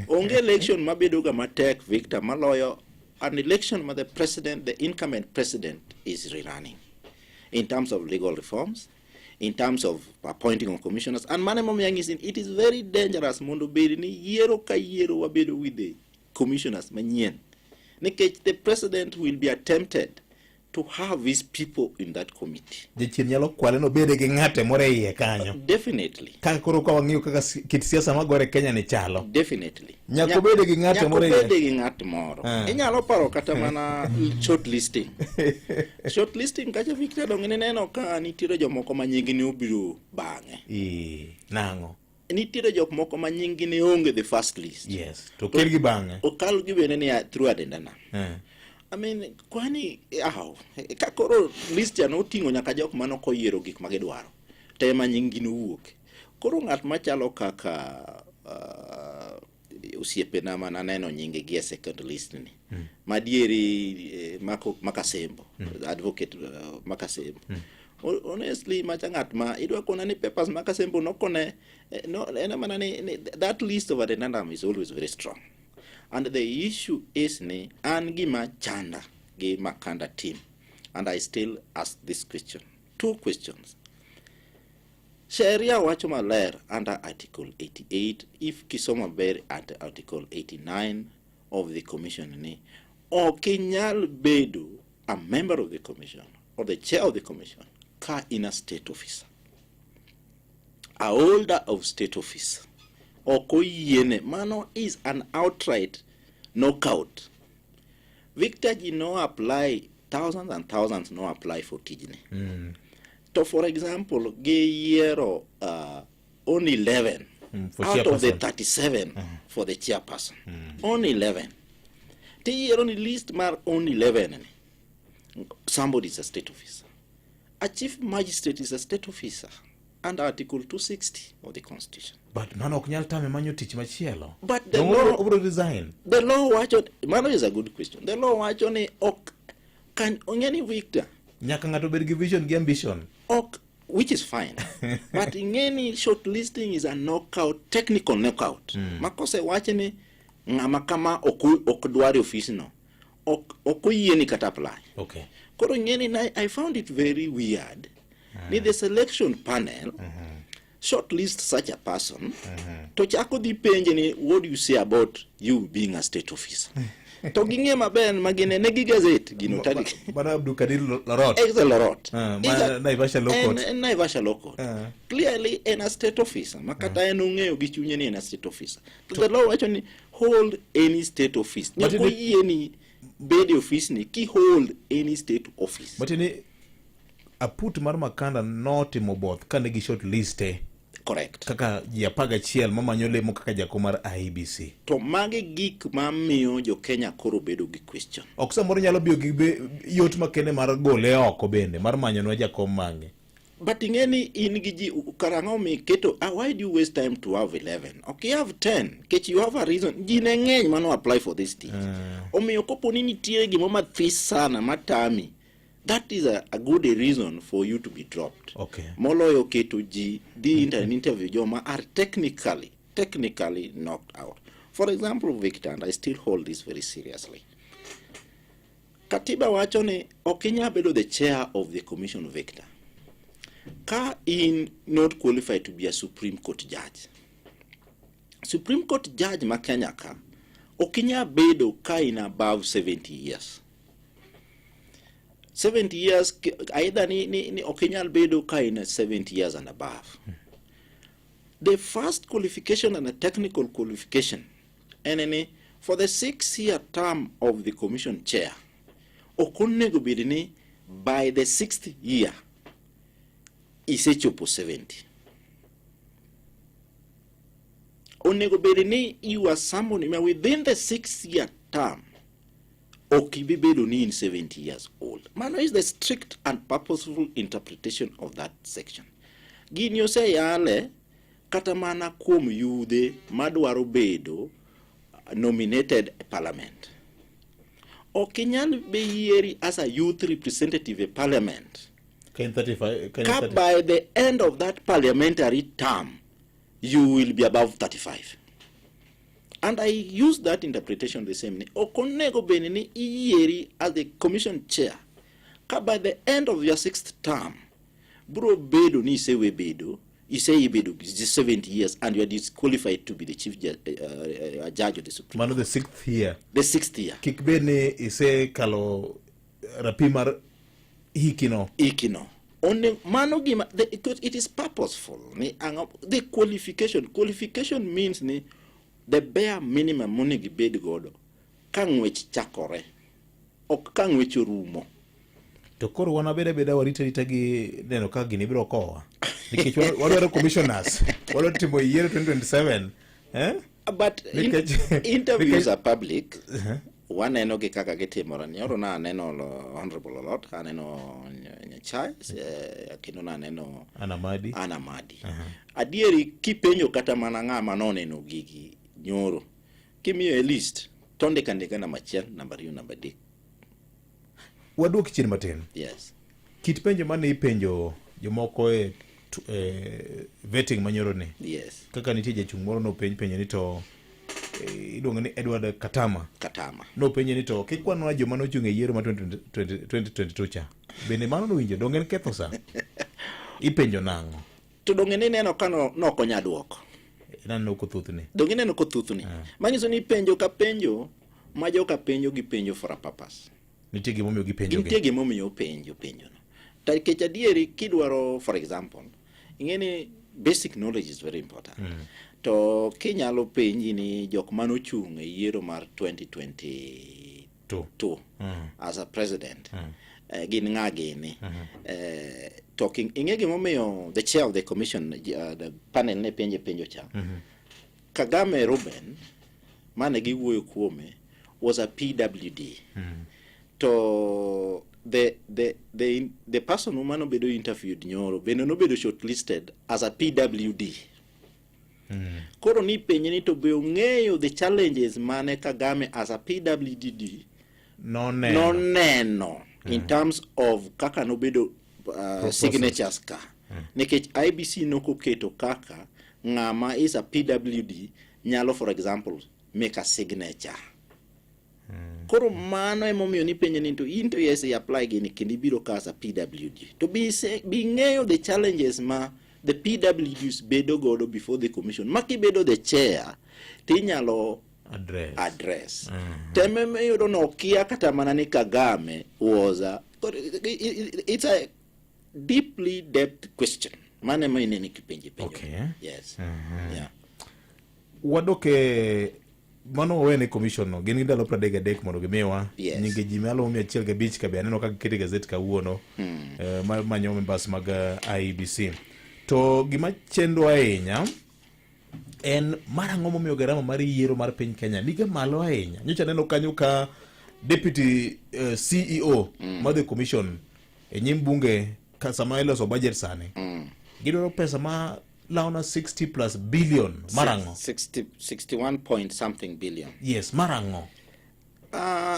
Onge election mabedo ga matek Victor maloyo an election ma the president, the incumbent president is rerunning in terms of legal reforms, in terms of appointing of commissioners. And mane momiyo anyisi ni it is very dangerous mondo bed ni yiero ka yiero wabedo with the commissioners manyien. Nikech the president will be attempted to have his people in that committee. Jachien nyalo kwale nobede gi ng'ate moro e iye kanyo. Definitely. Kaka koro ka wang'iyo kaka kit siasa magore Kenya ni chalo. Definitely. Nyaka obede gi ng'ate moro e iye. Nyaka obede gi ng'at moro. Inyalo paro kata mana shortlisting. Shortlisting kacha Victor dong nineno ka nitiere jomoko ma nying ne obiro bang'e. Nang'o? Nitiere jok moko ma nying ne onge the first list. Yes. To kel gi bang'e. Okal gi bende ni through addendum. I mean, kwani aw, ka koro list cha noting'o nyaka jok mane ok oyiero gik ma gidwaro, to ema nying gi nowuok. Koro ng'at machalo kaka osiepena mane aneno nyinge gi e second list ni, madieri Mako Makasembo, advocate Makasembo. Honestly, macha ng'at ma idwa kona ni papers Makasembo nokone, no, en mana ni that list of addendum is always very strong. And the issue is ni an gima chanda gi Makanda team, and I still ask this question. Two questions. Sheria wacho maler under Article 88, if kisomo maber at Article 89 of the commission ni ok inyal bedo a member of the commission or the chair of the commission ka in a state officer. A holder of state office. Ok oyiene. Mano is an outright knockout. Victor ji no apply, thousands and thousands no apply for tijni. To for example, giyiero only 11 for out of the chairperson. 37 for the chairperson. Only 11. Tiyiero ni list mar only 11 ni. Somebody is a state officer. A chief magistrate is a state officer under Article 260 of the Constitution. But mano ok nyal tame manyo tich machielo. But the Dong' law, obiro resign. The law wacho, mano is a good question. The law wacho ni ok kan ong'e ni Victor. Nyaka ng'ato bed gi vision gi ambition. Ok, which is fine. But ing'e ni shortlisting is a knockout, technical knockout. Makose wacho ni ng'ama kama ok dwar e ofis no. Ok oyieni kata apply. Koro ing'e ni I found it very weird. Ni the selection panel shortlist such a person to chako dhi penje ni what do you say about you being a state officer. To ging'e maber ma gine ne gi gazette gino tarik. Bana Abdul Kadir Lorot. Exa Lorot. Ma Naivasha Law Court. En Naivasha Law Court. Clearly en a state officer ma kata en ong'eyo gi chunye ni en a state officer. To the law wacho ni hold any state office. But Nyaka oyie ni bed e office ni ki hold any state office. But ni aput mar Makanda notimo both kane gi shortliste. Correct. Kaka ji 11 mamanyo lemo kaka jakom mar IEBC. To magi gik mamiyo jo Kenya koro bedo gi question. Ok samoro nyalo biyo gi yot makende mar gole oko bende mar manyonwa jakom mang'e. But ing'e ni in gi ji karang'o miketo, why do you waste time to have 11? Ok, you have 10. Kech you have a reason. Ji ne ng'eny mano apply for this thing. Omiyo kopo ni nitie gimo mathis sana matami, that is a good reason for you to be dropped. Moloyo keto ji dhi an interview joma are technically knocked out. For example, Victor, and I still hold this very seriously. Katiba wacho ni ok inyal bedo the chair of the commission, Victor, ka in not qualified to be a Supreme Court judge. Supreme Court judge ma Kenya ka ok inyal bedo ka in above 70 years. 70 years either ni ok inyal bedo ka in 70 years and above. The first qualification and a technical qualification en ni for the 6-year term of the commission chair ok onego bed ni by the 6th year isechopo 70. Onego bed ni you are somebody ma within the 6-year term ok ibi bedo ni in 70 years old. Mano is the strict and purposeful interpretation of that section. Gini oseyale kata mana kuom yudhe madwaro bedo nominated e parliament. Ok inyal be yieri as a youth representative e parliament Ka in 35, ka in ka 30. by the end of that parliamentary term you will be above 35. And I use that interpretation the same. Ok onego bed ni iyieri as the commission chair ka by the end of your sixth term bro bedo ni isewe bedo isebedo 70 years and you are disqualified to be the chief judge of the Supreme. Mano the sixth year. The sixth year. Kik bed ni isekalo rapim mar hikino. Hikino. One, mano gima, because it is purposeful. Ni ang'o, the qualification means ni the bare minimum monego ibed godo ka ng'wech chakore, ok ka ng'wech orumo. To koro wan wabed abeda warito arita gi neno ka gini biro kowa. Nikech wadwaro commissioners, wadwaro timo yiero 2027. Eh? But interviews are public. Waneno gi kaka gitimore. Nyoro na aneno Honorable Olot, aneno Nyachae, kendo naneno Anamadi. Anamadi. Adieri kipenjo kata mana ng'ama noneno gigi nyoro, kimiyo e list, to ndiko andika namba 1, namba 2, namba 3. Waduok chien matin. Yes. Kit penjo mane ipenjo jomoko e vetting manyoro ni. Yes. Kaka nitie jachung' moro nopenj penjo ni to iluongo ni Edward Katama. Katama. Nopenje ni to kikwanwa joma nochung' e yiero ma 2022 cha. Bende mano nowinjo donge en ketho sa? Ipenjo nang'o? To donge ni neno ka no ok onya duoko. Naneno kothuthni. Donge ineno kothuthni. Manyiso ni penjo ka penjo ma joka penjo gi penjo for a purpose. Nitie gimomiyo gipenjo. Nitie gimomiyo penjo penjono. To nikech adieri kidwaro, for example, ing'e ni basic knowledge is very important. To kinyalo penji ni jok manochung' e yiero mar 2022 as a president, gin ng'a gini? Talking, ing'e gimomiyo the chair of the commission, the panel ne penje penjo cha. Kagame Ruben, mane giwuoyo kuome, was a PWD. To the person who mano bedo interviewed nyoro bende nobedo shortlisted as a PWD. Koro ni penje ni to be ong'eyo the challenges mane Kagame as a PWD noneno, noneno in terms of kaka nobedo signatures ka. Nikech IBC nokoketo kaka ng'ama is a PWD nyalo, for example, make a signature. Koro mano emomiyo nipenje ni to in to yes i apply gini kendo ibiro ka as a PWD. To be ng'eyo the challenges ma the PWDs bedo godo before the commission. Ma kibedo the chair tinyalo address. Teme miyudo no okia kata mana ni Kagame was a, it's a deeply depth question. Mano ema inene kipenje penjo. Okay. Yes. Yeah. Wadok e mano wawene commission no, gin gi ndalo 33 mondo gimiwa Yes. nyinge ji malomo 105 ka be aneno ka giketo e gazet kawuono manyo members mag IEBC. To gima chendo ahinya en mar ang'o momiyo garama mar yiero mar piny Kenya niga malo ahinya. Nyocha aneno kanyo ka deputy CEO mar the commission e nyim bunge ka sama iloso budget sani gidwaro pesa ma laona 60 plus billion mar ang'o? 61 point something billion. Yes, mar ang'o?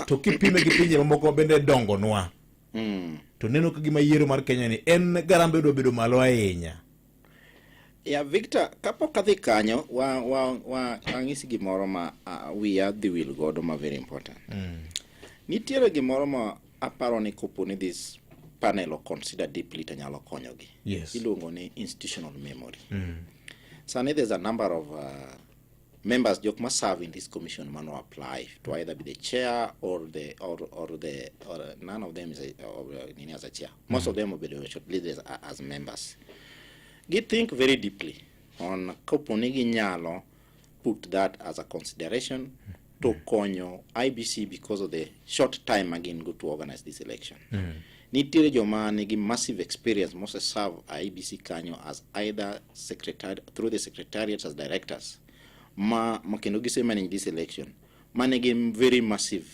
To kipime gi pinje mamoko bende dongonwa to neno ka gima yiero mar Kenya ni en garambe odwa bedo malo ahinya. Ya Victor, kapok adhi kanyo, wa wa wa ang'isi gimoro ma wiya dhi wil godo ma very important. Nitiere gimoro ma aparo ni kopo ni this panel o consider deeply to nyalo konyogi. Iluongo ni institutional memory. Sani there's a number of members jok ma serve in this commission mano apply to either be the chair or the or the or none of them is a, or, nini as a chair. Most of them obedo shortlisted as members. Gi think very deeply on kopo ni ginyalo put that as a consideration to konyo IEBC because of the short time ma gin go to organize this election. Nitiere joma nigi massive experience mose serve IEBC kanyo as either secretary through the secretariat as directors ma kendo gise manage this election ma nigi very massive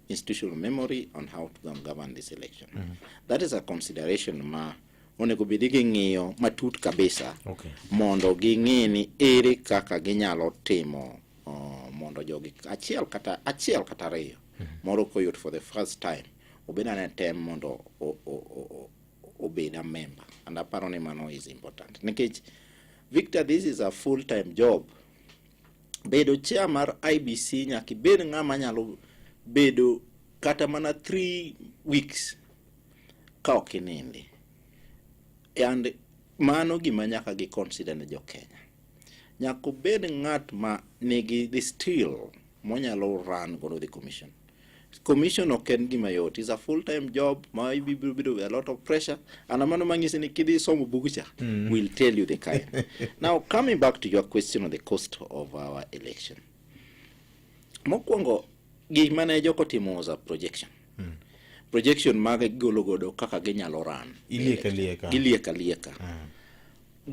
institutional memory on how to govern this election. That is a consideration ma onego bed ni ging'iyo matut kabisa mondo ging'e ni ere kaka ginyalo timo mondo jogi achiel kata ariyo moro koyud for the first time obed ane tem mondo obed a member, and aparo ni mano is important nikech, Victor, this is a full time job. Bedo chair mar IEBC, nyaka ibed ng'ama nyalo bedo kata mana 3 weeks ka ok inindi, and mano gima nyaka gi consider ne jo Kenya. Nyaka obed ng'at ma nigi the skill monyalo run godo the commission. Commission ok en gima yot, is a full time job ma ibiro bedo with a lot of pressure, and mano manyisi ni kidhi somo bug cha will tell you the kind. Now, coming back to your question on the cost of our election, mokwongo gima ne joko timo was a projection mag gigolo godo kaka ginyalo run. Ilieka lieka. Gilieka lieka.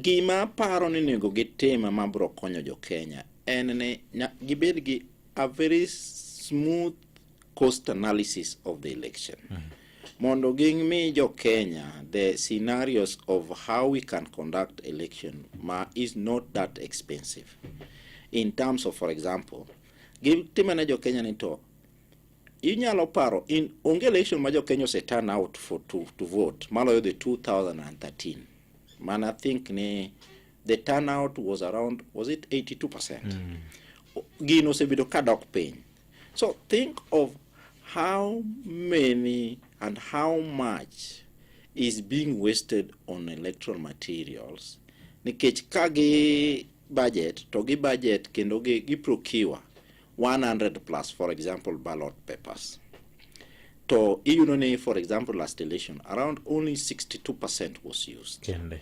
Gima aparo ni onego gitim mabiro konyo jo Kenya en ni gibed gi a very smooth cost analysis of the election mondo gimi jo Kenya the scenarios of how we can conduct election ma is not that expensive in terms of, for example, gitime ne jo Kenya ni to inyalo paro in onge election ma jo Kenya ose turn out for to vote maloyo the 2013 man. I think ni the turnout was around, was it 82%? Gino osebedo ka dok piny. So think of how many and how much is being wasted on electoral materials, nikech ka gi budget to gi budget kendo gi procure 100 plus, for example, ballot papers, to iyudo ni, for example, last election around only 62% was used. Kende.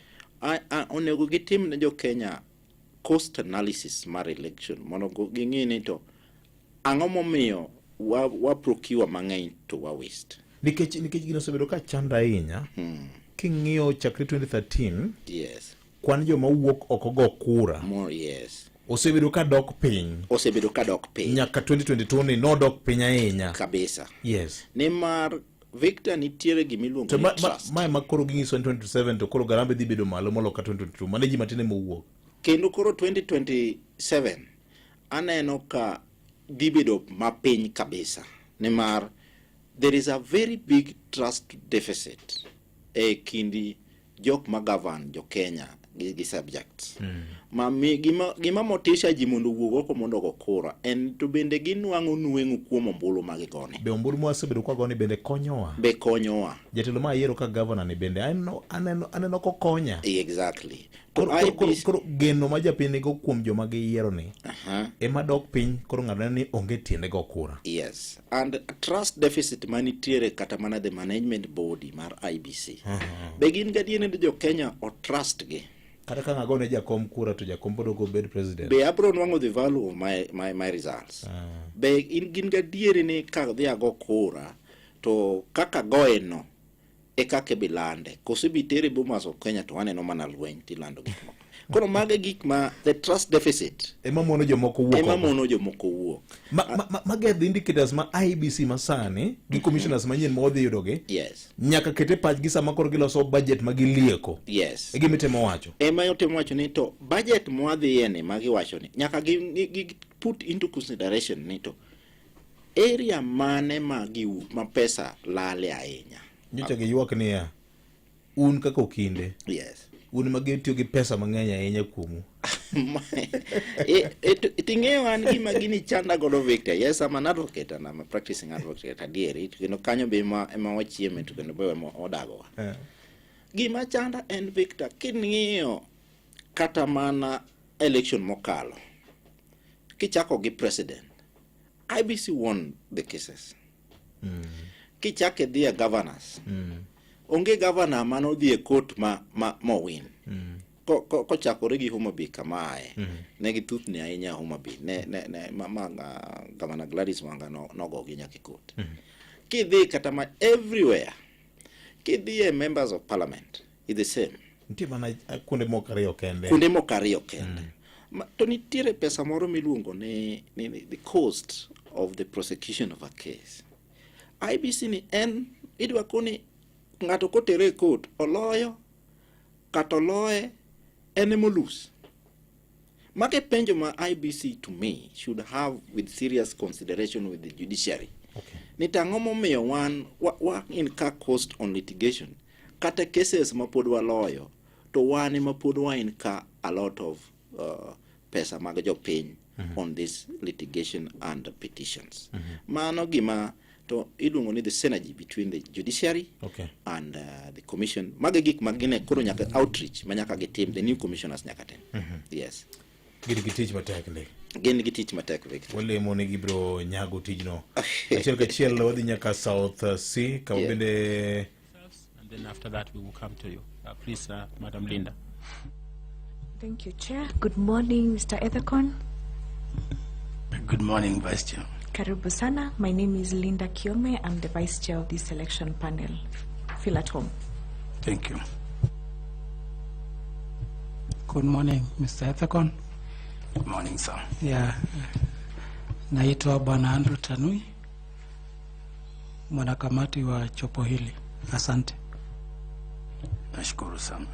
Onego gitim ne jo Kenya cost analysis mar election mondo ging'e ni to ang'o momiyo wa procure mang'eny to wa waste. Nikech gino osebedo ka chanda ahinya king'iyo chakre 2013, kwan joma wuok oko go kura More, yes. osebedo ka dok piny. Osebedo ka dok piny. Nyaka 2022 ni nodok piny ahinya. Kabisa. Nimar, Victor, nitiere gimiluongo To ni trust. Ma ema koro ging'iso ni 2027 to koro garambe dhi bedo malo molo ka 2022 mane ji matin ema owuok. Kendo koro 2027 aneno ka dhi bedo mapiny kabisa, nimar there is a very big trust deficit e kind jok ma govern jo Kenya gi subjects. Ma mi, gima motisha ji mondo owuog oko mondo ogo kura en to bende ginwang'o nweng'o kuom ombulu ma gigone. Be ombulu mwasebedo kwagoni bende konyowa? Be konyowa? Jatelo ma ayiero ka governor ni bende aneno kokonya. Exactly. To Koro, IEBC koro geno ma japiny nigo kuom joma giyiero ni ema dok piny, koro ng'ato neno ni onge tiende go kura. Yes, and trust deficit manitiere kata mana the management body mar IEBC, be gin gadier ni jo Kenya o trust gi? Kata ka ng'ago ne jakom kura to jakom pod ok obed president. Be abro nwang'o the value of my results? Be in gin gadieri ni ka dhi ago kura to kaka goye no e kaka ibilande, koso ibi tere Bomas of Kenya to waneno mana lweny tilando gik moko? Koro mago e gik ma the trust deficit ema mono jomoko wuok ema oko. Mono jomoko wuok. Ma get the indicators ma IEBC masani gi commissioners manyien ma wadhi yudogi nyaka ket e pachgi sama koro giloso budget ma gilieko. E gima itemo wacho. Ema otemo wacho ni to budget mwadhiye ni ma giwacho ni nyaka gi put into consideration ni to area mane ma pesa lale ahinya. Nyocha giywak niya, un kaka okinde Un ma gitiyo gi pesa mang'eny ahinya kuomu. Ting'eyo an gima gini chanda godo Victor. Yes, I'm an advocate and I'm a practicing advocate adieri. To kendo kanyo be ema ema wachieme to kendo be ema wadagowa. Gima chanda en Victor, king'iyo kata mana election mokalo, kichako gi president, IEBC won the cases. Kichako idhi e governors, onge governor manodhi e court ma mowin. Kochakore gi Homa Bay kamae, ne githuthni ahinya Homa Bay. Ne ma Governor Gladys Wanga nogogi nyaka e court. Kidhi kata ma everywhere, kidhi e members of parliament, is the same. Nitie mana kuonde moko ariyo kende. Kuonde moko ariyo kende. To nitiere pesa moro miluongo ni the cost of the prosecution of a case. IEBC ni en idwa koni ng'ato kotere e court oloyo kata oloye en ema olose. Mage penjo ma IEBC to me should have with serious consideration with the judiciary. Ni to ang'o momiyo wan wa incur cost on litigation kata cases ma pod waloyo to wan ema pod wa incur a lot of pesa mag jopiny on this litigation and petitions. Mano gima to iluongo ni the synergy between the judiciary and the commission. Mago gik ma gine koro nyaka outreach ma nyaka gitim, the new commissioners nyaka tim. Yes. Gin gi tich matek ndi. Gin gi tich matek, Victor. Walemo ni gibiro nyago tijno. Achiel kachiel wadhi nyaka South C kama bende And then after that we will come to you. Please, Madam Linda. Thank you, Chair. Good morning, Mr. Ethekon. Good morning, Vice Chair. Karibu sana. My name is Linda Kiome. I'm the Vice Chair of this selection panel. Feel at home. Thank you. Good morning, Mr. Ethekon. Good morning, sir. Yeah. Naitwa Bwana Andrew Tanui, mwanakamati wa jopo hili. Asante. Nashukuru sana.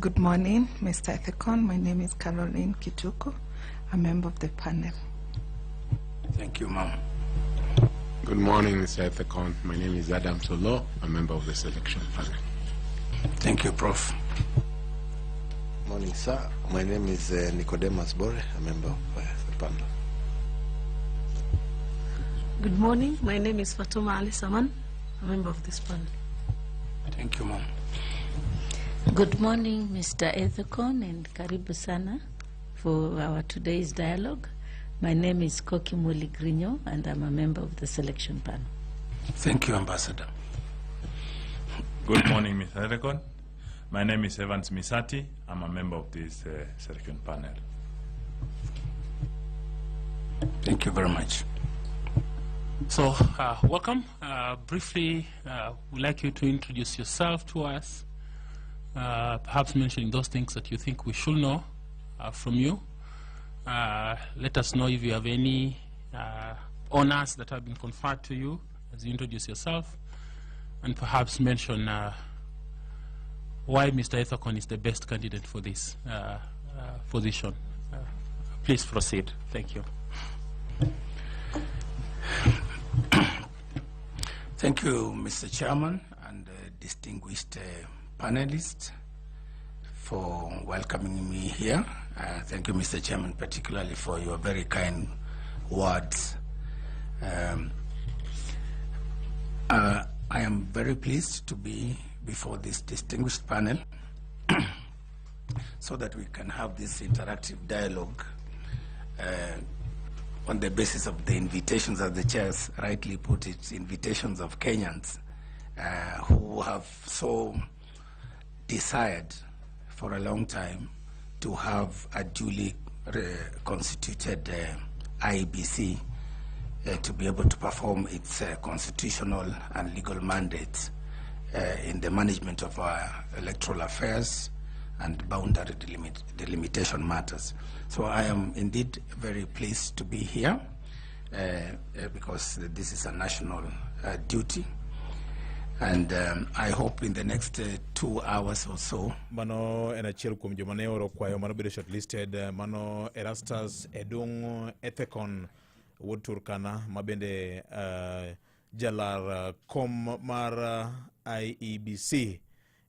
Good morning, Mr. Ethekon. My name is Caroline Kituku, a member of the panel. Thank you, ma'am. Good morning, Mr. Ethekon. My name is Adam Solo, a member of the selection panel. Thank you, Prof. Morning, sir. My name is Nicodemus Bore, a member of the panel. Good morning. My name is Fatuma Ali Saman, a member of this panel. Thank you, ma'am. Good morning, Mr. Ethekon, and karibu sana for our today's dialogue. My name is Koki Muli Grignon, and I'm a member of the selection panel. Thank you, Ambassador. Good morning, Mr. Ethekon. My name is Evans Misati. I'm a member of this selection panel. Thank you very much. So, welcome. Briefly, we'd like you to introduce yourself to us, perhaps mentioning those things that you think we should know from you. Let us know if you have any honors that have been conferred to you as you introduce yourself, and perhaps mention why Mr. Ethekon is the best candidate for this position. Please proceed. Thank you. Thank you, Mr. Chairman and distinguished panelists, for welcoming me here. Thank you, Mr. Chairman, particularly for your very kind words. I am very pleased to be before this distinguished panel so that we can have this interactive dialogue on the basis of the invitations, as the chairs rightly put it, invitations of Kenyans who have so desired for a long time to have a duly constituted IEBC to be able to perform its constitutional and legal mandate in the management of our electoral affairs and boundary delimitation matters. So I am indeed very pleased to be here because this is a national duty. And I hope in the next 2 hours or so. Mano en achiel kuom joma ne oro kwayo mano bedo shortlisted, mano Erastus Edung Ethekon wuod Turkana ma bende jalar kom mar IEBC.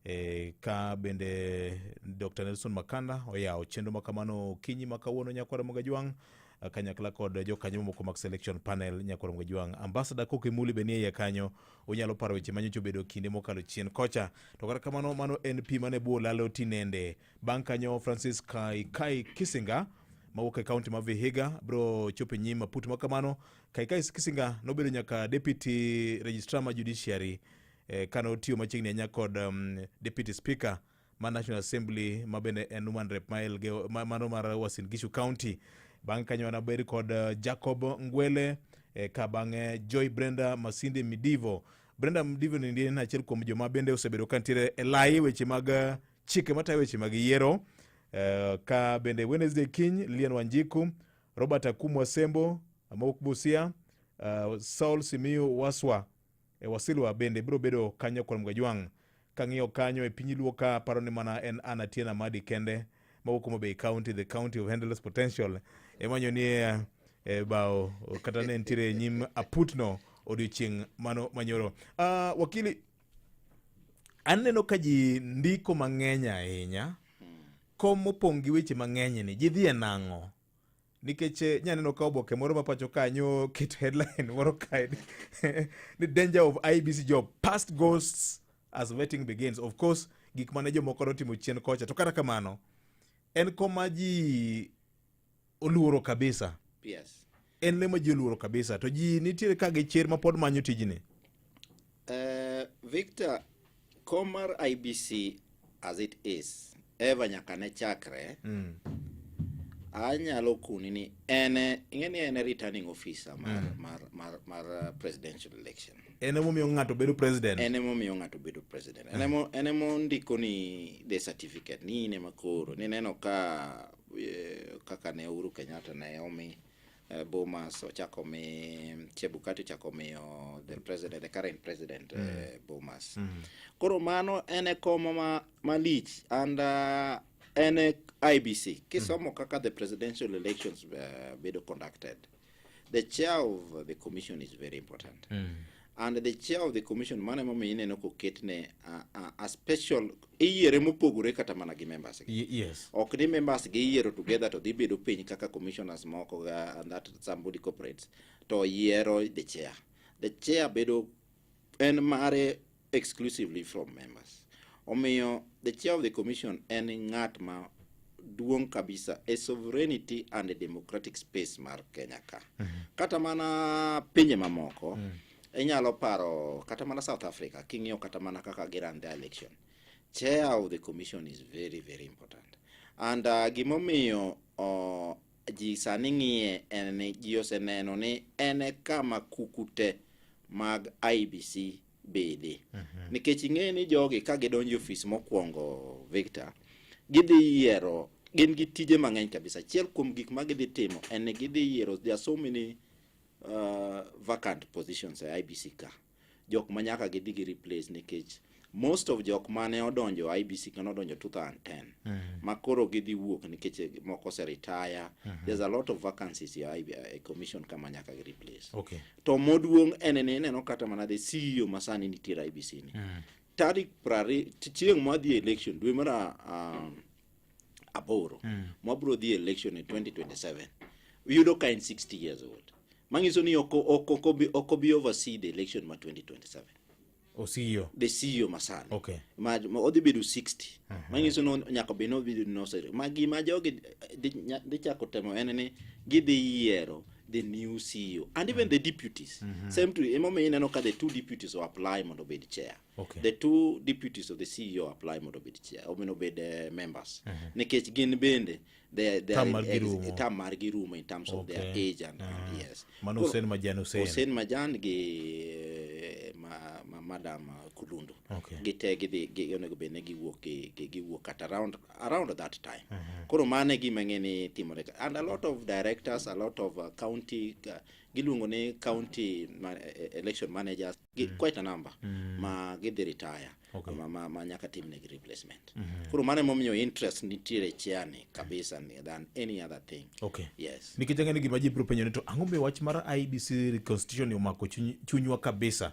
E, ka bende Dr. Nelson Makanda oyawo chenro ma kamano okinyi ma kawuono nyakwara Mogajwang' kanyakla kod jokanyo mamoko mag selection panel nyakwara Mogajwang'. Ambassador Koki Muli be nie iye kanyo, unyalo paro weche manyocha obedo kinde mokalo chien kocha. To kata kamano mano en pi mane bwo lalo tinende. Bang' kanyo Francis Kaikai Kisinga mawuok e kaunti ma Vihiga bro chopo e nyim aput ma kamano. Kaikai Kisinga nobedo nyaka deputy registrar ma judiciary eh, kane otiyo machiegni ahinya kod um, deputy speaker ma National Assembly ma bende en woman rep ma Elgeyo ma, mano mar Uasin Gishu County. Bang' kanyo wanabed kod eh, Jacob Ngwele eh, ka bang'e Joy Brenda Masinde Midivo. Brenda Midivo ni en achiel kuom joma bende osebedo ka nitiere e lai weche mag eh, chike matayo weche mag yiero. Eh, ka bende Wednesday kiny Lilian Wanjiku, Robert Akumu Asembo mawuok Busia, uh, Saul Simiyu Waswa e Wasilwa bende biro bedo kanyo kod Mgajwang'. Kang'iyo kanyo e piny Luo ka paro ni mana en Anna Atieno Amadi kende mawuok Homa Bay County, the county of endless potential emanyo ni e, e bao kata ne nitiere e nyim aputno odiochieng' mano manyoro. Uh, wakili aneno ka ji ndiko mang'eny ahinya kom mopong' gi weche mang'eny ni ji dhi e nang'o nikech eh, nyaneno ka oboke moro ma pacho kanyo keto headline moro kae ni danger of IEBC job past ghosts as vetting begins of course gik mane jomoko notimo chien kocha to kata kamano en koma ji oluoro kabisa Yes. en le ma ji oluoro kabisa to ji nitiere ka gi chir ma pod manyo tijni Victor, kom mar IBC as it is, ever nyaka ne chakre, mm. anyalo kuni ni en ing'e ni en returning officer mar, mm. mar, mar, mar uh, presidential election. En emomiyo ng'ato bedo president. En emomiyo ng'ato bedo president. En emo en emondiko ni the certificate ni in ema koro nineno ka eh, kaka ne Uhuru Kenyatta ne omi eh, Bomas ochako mi Chebukati ochako miyo the president the current president mm. eh, Bomas mm. Koro mano en e kom ma malich and uh, en e IBC kisomo mm. kaka the presidential elections uh, bedo conducted the chair of the commission is very important mm. and the chair of the commission mano emomiyo ineno koketne a, a, a special iyiere mopogore kata mana gi members gi yes. ok ni members gi iyiero together to dhi bedo piny kaka commissioners moko ga, and that somebody corporates to yiero the chair the chair bedo en mare exclusively from members omiyo the chair of the commission en ng'at ma duong' kabisa e sovereignty and a democratic space mar Kenya ka mm -hmm. kata mana pinje mamoko mm. inyalo paro kata mana South Africa king'iyo kata mana kaka giran their election chair of the commission is very very important and uh, gimomiyo uh, ji sani ng'iye en ni ji oseneno ni en e kama kuku te mag IBC bede mm -hmm. nikech ing'e ni jogi ka gidonjo e ofis mokwongo Victor gidhi yiero gin gi tije mang'eny kabisa achiel kuom gik ma gidhi timo en ni gidhi yiero there are so many uh, vacant positions e IBC ka jok ma nyaka gidhi gi replace nikech most of jok mane odonjo IBC ka nodonjo 2010 mm -hmm. ma koro gidhi wuok nikech moko ose retire mm -hmm. there's a lot of vacancies e IB, e commission kama nyaka gi replace okay. to moduong' en ni ineno kata mana the CEO ma sani nitiere IBC ni mm. tarik prari chieng' mwadhi e election dwe mar um, aboro mm. mwabro dhi e election e 2027 yudo ka en 60 years old manyiso ni ok ok ok obi oversee the election ma 2027 O CEO. The CEO masani. Okay. Ma, ma odhi bedo 60. Uh -huh. Manyiso ni nyaka bed ni odhi bedo nosere. Ma gima jogi dhi chako temo en ni gidhi yiero the new CEO and even mm -hmm. the deputies. Mm -hmm. Same to emomiyo ineno ka the two deputies o apply mondo obed chair. Okay. The two deputies of the CEO apply mondo obed chair, omiyo obed uh, members. Mm -hmm. Nikech gin bende Term margi rumo. term margi rumo in terms of their Okay. age and, and yes. Mano Koro- Hussein Majan Hussein. Hussein Majan gi eh, ma, ma, Madam Kulundu. Okay. Gite gidhi gi onego bed ni giwuok gi, gi, giwuok kata around, around that time. Uh -huh. Koro mano e gima ng'e ni timore ka. And a lot of directors, a lot of uh, county uh, giluongo ni county ma, eh, election managers, gi, mm. quite a number mm. ma gidhi retire. Okay. ma nyaka timnegi replacement. Koro mano emomiyo interest nitiere e chair ni kabisa ni than any other thing. Okay. Yes. Nikech ang'e ni gima ji biro penjo ni to ang'o momiyo wach mar IEBC reconstitution ni omako chunywa kabisa.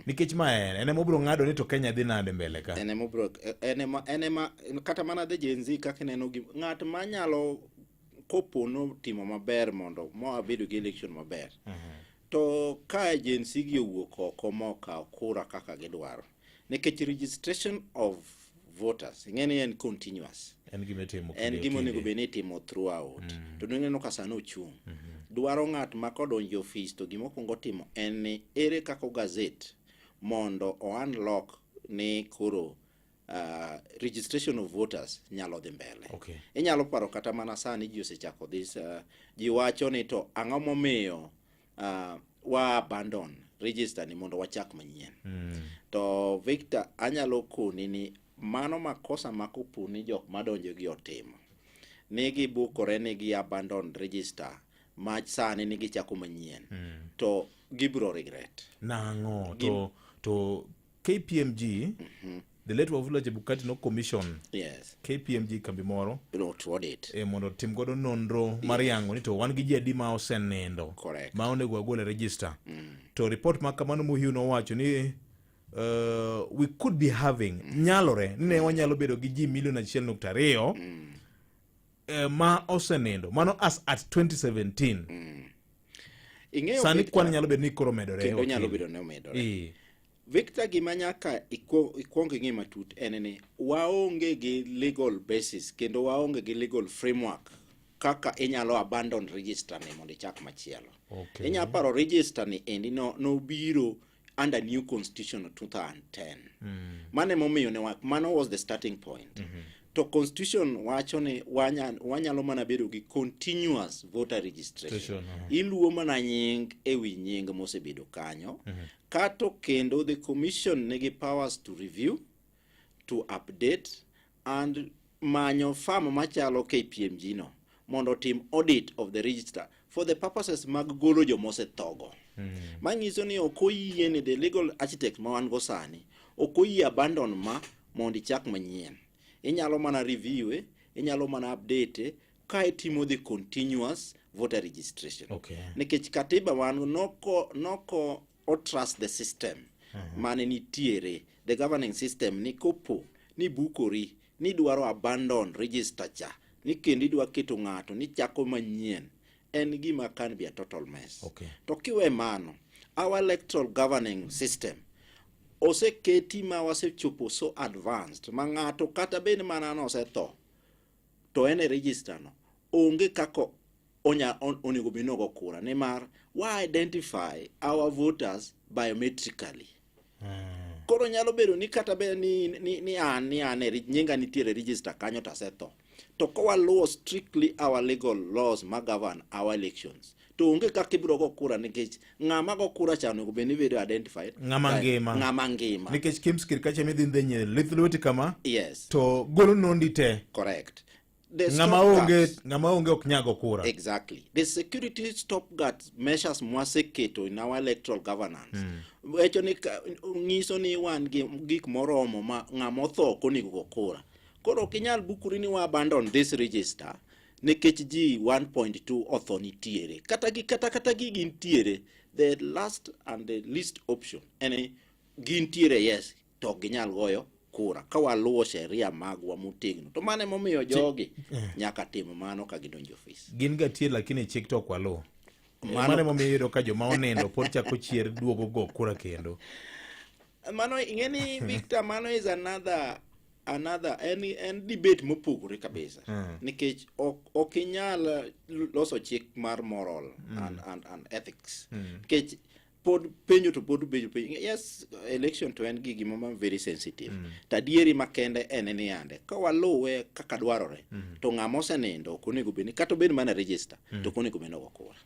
Nikech ma en ema obiro ng'ado ni to Kenya dhi nade mbele ka. En ema obiro en ema en ema kata mana the Gen Z kaka ineno gi ng'at manyalo kopo notimo maber mondo moa bedo gi election maber. To ka Gen Z gi owuok oko mokawo kura kaka gidwaro, nikech registration of voters ing'e ni en continuous. En gima itimo En kinde gima onego kinde. bed ni itimo throughout. To ineno ka sani ochung'. Dwaro ng'at ma kodonjo e ofis to gima okwongo timo en ni ere kaka o gazette mondo o unlock ni koro registration of voters nyalo dhi mbele. Okay. Inyalo paro kata mana sani ji osechako this ji wacho ni to ang'o momiyo wa abandon register ni mondo wachak manyien. To Victor, anyalo koni ni mano makosa ma kopo ni jok madonjo gi otimo ni gibukore ni gi abandon register ma sani ni gichako manyien, to gibiro regret. Nang'o to KPMG, the late Wafula Chebukati no commission KPMG kambi moro no, to audit. Mondo otim godo nonro mar yango ni to wan gi ji adi ma osenindo ma onego wagol e register. To report ma kamano Muhiu nowacho ni we could be having nyalore ni ne wanyalo bedo gi ji milion 1.2 ma osenindo mano as at 2017. Ing'eyo Sani Victor, kwan nyalo bedo ni koro medore kendo nyalo wakili. bedo ni omedore. Victor, gima nyaka ikwong ing'e matut en ni waonge gi legal basis kendo waonge gi legal framework kaka inyalo abandon register ni mondo ichak machielo. Inyalo paro register ni endi no nobiro under new constitution of 2010. Mano emomiyo ne mano was the starting point. To constitution wacho ni wanyalo mana bedo gi continuous voter registration. Registration. Iluwo mana nying e wi nying mosebedo kanyo. Kato kendo the commission nigi powers to review, to update and manyo firm machalo KPMG no mondo otim audit of the register for the purposes mag golo jomosethogo. Manyiso ni ok oyie ni the legal architect ma wan go sani ok oyie abandon ma mondo ichak manyien. Inyalo mana review e, inyalo mana update ka itimo the continuous voter registration. Nikech katiba wan noko o trust the system mane nitiere, the governing system ni kopo ni bukori ni dwaro abandon register cha ni kendo idwa keto ng'ato ni chako manyien en gima can be a total mess. To kiwe mano, our electoral governing system oseketi ma wasechopo so advanced ma ng'ato kata bed mana nosetho to en e register no onge kaka onego bed ni ogo kura nimar wa identify our voters biometrically. Koro nyalo bedo ni kata bed ni an e nyinga nitiere e register kanyo to asetho, to ka waluwo strictly our legal laws ma govern our elections to onge kaka ibiro go kura nikech ng'ama go kura cha onego bed ni bedo identified Ng'ama ngima. Ng'ama ngima. Nikech Kimskir kacha midhi ndhenye lith lweti kama to golo nondi te. Correct. The Ng'ama stopgaps. onge, ng'ama onge ok nyago kura. Exactly. The security stopgap measures mwaseketo in our electoral governance wacho ni nyiso ni wan gi gik moromo ma ng'ama otho ok onego go kura. Koro ok inyal bukuri ni wa abandon this register nikech ji 1.2 otho nitiere. Kata gi kata gigi nitiere, the last and the least option en ni gintiere, yes, to ok ginyal goyo kura ka waluwo sheria magwa motegno. To mano emomiyo jogi nyaka tim mano ka gidonjo ofis. Gin ga tie, lakini chik to ok waluw. Mano emomiyo iyudo ka joma onindo pod chako chier duogo go kura kendo. Mano ing'e ni Victor, mano is another en debate mopogore kabisa. Nikech ok inyal loso chik mar moral and ethics. Nikech pod penjo to pod penjo penjo. Yes, election to en gi gima ma very sensitive. To adieri makende en ni yande ka waluwe kaka dwarore to ng'ama osenindo ok onego bed ni kata obed mana register to ok onego bed ni ogo kura.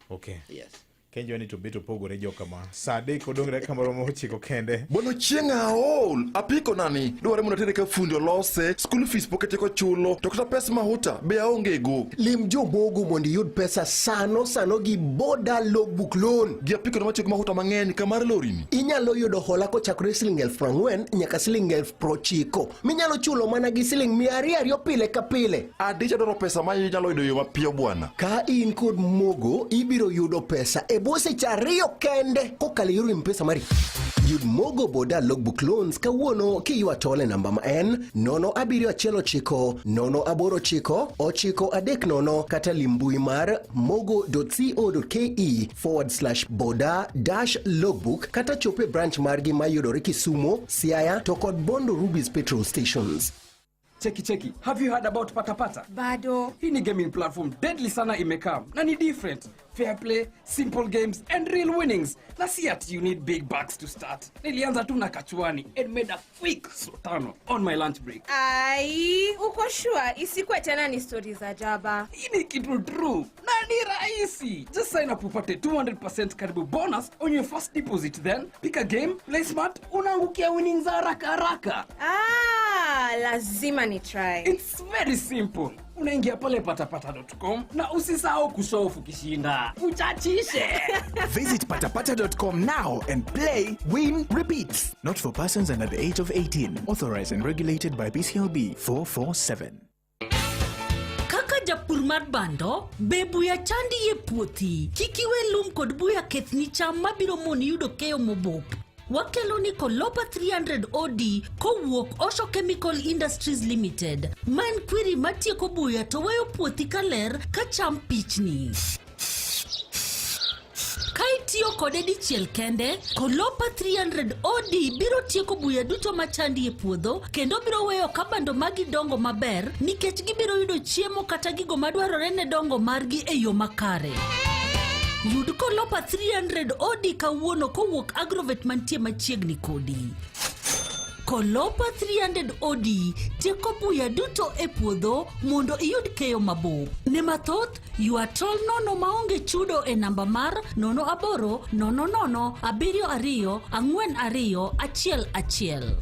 Yes. Kenjwa ni to bet opogore jokama. Saa adek odong' dakika maromo ochiko kende. Bwana chieng' aol apiko nani dware mondo atere ka fundi olose school fees pok atieko chulo to kata pes mahuta be aonge go Lim jomogo mondo iyud pesa sano sano gi boda logbook loan. Gi apiko na matiyo gi mahuta mang'eny ka mar lori ni. Inyalo yudo hola kochakore siling 40,000 nyaka siling 90,000 minyalo chulo mana gi siling 200 pile ka pile. Adich adwaro pesa ma inyalo yudo e yo mapiyo bwana. Ka in kod mogo, ibiro yudo pesa e bwo seche ariyo kende kokalo e yor mpesa mari. Yud Mogo Boda Logbook Loans kawuono kiywa tol e namba ma en 0719 089 930 kata lim mbui mar mogo.co.ke/boda-logbook kata chop e branch margi mayudore Kisumu, Siaya to kod Bondo Rubis petrol stations. Cheki cheki, have you heard about Patapata? Bado. Hii ni gaming platform deadly sana imekam na ni different. Fair play, simple games and real winnings. Na si ati you need big bucks to start. Nilianza tu na kachuani and made a quick sotano on my lunch break. Ai, uko sure isikuwe tena ni stori za jaba. Hii ni kitu true na ni rahisi. Just sign up upate 200% karibu bonus on your first deposit, then pick a game, play smart, unaangukia winnings haraka haraka. Ah, lazima ni try. It's very simple. Unaingia pale patapata.com na usisahau kushow ukishinda. Uchachishe. Visit patapata.com now and play, win, repeat. Not for persons under the age of 18. Authorized and regulated by BCLB 447. Kaka japur mar bando, be buya chandi e puothi. Kik iwe lum kod buya kethni cham mabiro moni yudo keyo mobup. Wakelo ni Kolopa 300 OD kowuok Osho Chemical Industries Limited. Ma en kwiri matieko buya to weyo puothi kaler ka cham pichni. Ka itiyo kode dichiel kende, Kolopa 300 OD biro tieko buya duto machandi e puodho kendo biro weyo ka bando magi dongo maber nikech gibiro yudo chiemo kata gigo madwarore ne dongo margi e yo makare. Yud Kolopa 300 OD kawuono kowuok Agrovet mantie machiegni kodi. Kolopa 300 OD tieko buya duto e puodho mondo iyud keyo mabup. Ne mathoth, ywa tol nono maonge chudo e namba mar 08 00 72 42 11.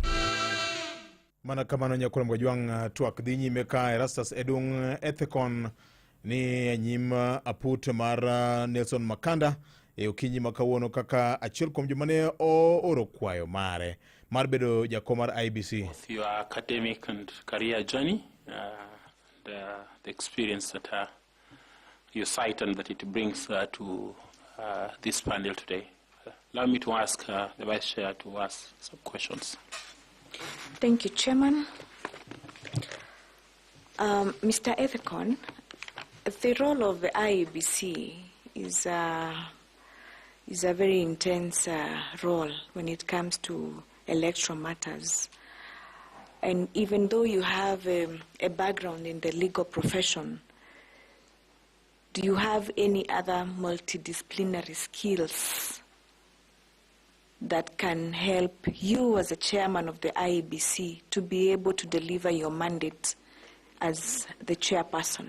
Mana kamano nyakwar Mgajwang' twak dhi nyime ka Erastus Edung Ethekon ni e nyim aput mar Nelson Makanda e okinyi ma kawuono kaka achiel kuom joma ne ooro kwayo mare mar bedo jakom mar IEBC. Your academic and career journey, and the experience that you cite and that it brings to this panel today. Allow me to ask the Vice Chair to ask some questions. Thank you, Chairman. Mr. Ethekon, the role of the IEBC is a very intense role when it comes to electoral matters. And even though you have a background in the legal profession, do you have any other multidisciplinary skills that can help you as a chairman of the IEBC to be able to deliver your mandate as the chairperson?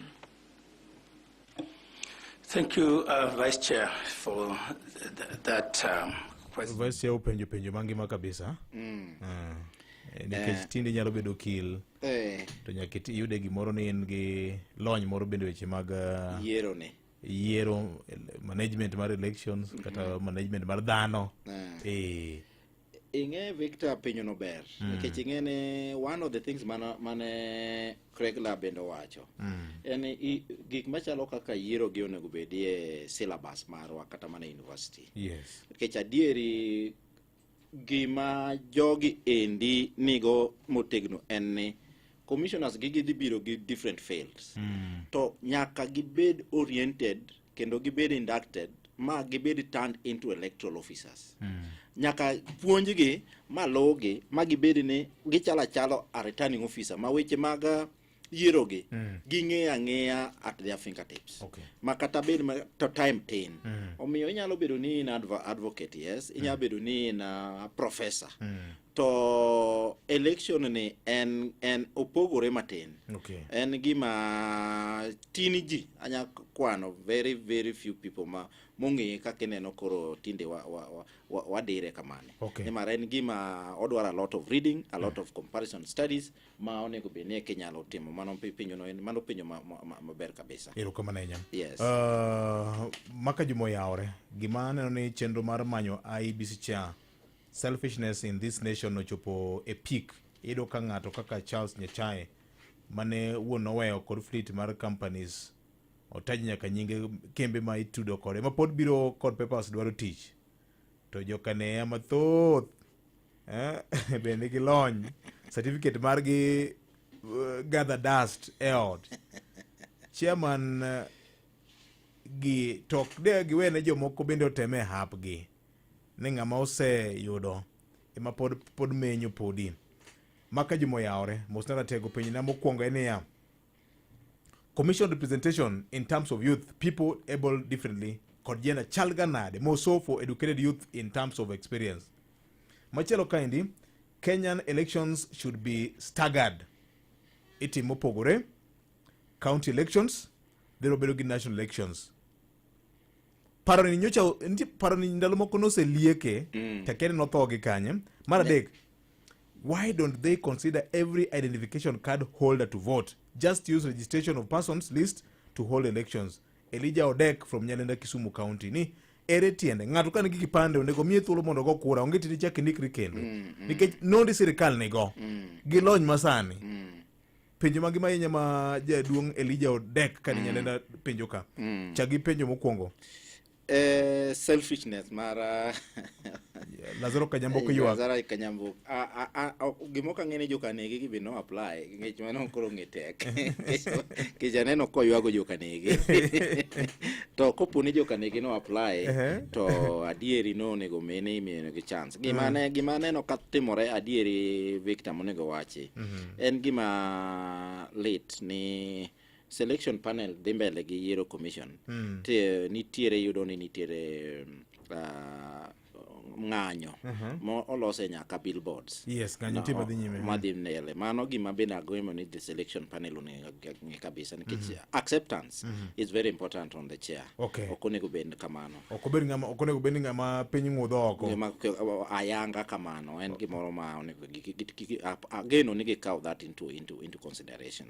Thank you, Vice Chair, for that question. Vice Chair openjo penjo mangima kabisa. Nikech tinde inyalo bedo okil to nyaka iyude gimoro ni in gi lony moro bende weche mag Yiero ni. Yiero, management mar elections kata management mar dhano. Ing'e Victor, penjo no ber nikech ing'e ni one of the things mane Craig bende owacho en ni gik machalo kaka yiero gi onego bedie syllabus marwa kata mana e university nikech adieri gima jogi endi nigo motegno en ni commissioners gi gidhi biro gi different fields to nyaka gibed oriented kendo gibed inducted ma gibed turned into electoral officers. Nyaka puonjgi ma luwgi ma gibed ni gichalo achalo a returning officer ma weche mag yierogi ging'eyo ang'eya at their fingertips ma kata bed ma to time tin. Omiyo inyalo bedo ni in advocate, yes, inyalo bedo ni in professor to election ni en opogore matin. En gima ma tin ji anya kwano very very few people ma mong'eye kaka ineno koro tinde wa, wa, wa, wa, wadire kamane. Okay. Nimar en gima odwaro a lot of reading, a lot of comparison studies ma onego bed ni eka inyalo timo. Mano penjo no en mano penjo ma, ma, ma, maber kabisa. Erokamano ahinya. Yes. Maka juma oyawore, gima aneno ni chenro mar manyo IEBC chair, selfishness in this nation ochopo e peak. Iyudo ka ng'ato kaka Charles Nyachae mane wuon oweyo kod fleet mar companies otaj nyaka nyinge kembe ma itudo kode ma pod biro kod papers dwaro tich to jokaneya mathoth be nigi lony certificate margi gather dust e ot chairman gi to ok de giwene jomoko bende oteme hapgi ni ng'ama oseyudo ema pod pod menyo podi maka juma oyawore mosna ratego penjna mokwongo en niya commission representation in terms of youth people able differently kod gender chal ga nade more so for educated youth in terms of experience machielo kaendi Kenyan elections should be staggered itimo mopogore county elections then wabedo gi national elections paro ni nyocha nitie paro ni ndalo moko noselieke to akia ni notho gi kanye mar adek why don't they consider every identification card holder to vote just use registration of persons list to hold elections Elijah Odek from Nyalenda Kisumu County ni ere tiende ng'ato ka nigi kipande onego miye thuolo mondo ogo kura onge tiende chak indikri kendo nikech nondi sirikal nigo gi lony masani penjo magi mahinya ma jaduong' Elijah Odek ka ni Nyalenda penjo ka chak gi penjo mokwongo Selfishness mar Lazaro Kanyambo ywak. Lazaro Kanyambo. Gima ok ang'e ni jokanegi gi be no apply nikech mano koro ng'e tek. Nikech aneno koywago jokanegi. To kopo ni jokanegi no apply to adieri no onego mene imiyo gi chance. Gima ne gima aneno ka timore adieri Victor monego wachi. En gima lit ni selection panel dhi mbele gi yiero commission. Te nitiere yudo ni nitiere ng'anyo mo olose nyaka billboards. Yes, ng'anyo nitie madhi nyime. Madhi mbele. Mano gima bende agwemo ni the selection panel onego ng'e kabisa nikech acceptance is very important on the chair. Ok onego bed kamano. Ok obed ng'ama ok onego bed ni ng'ama piny ng'udho oko. Gima ayanga kamano en gimoro ma onego ageno ni gikaw that into consideration.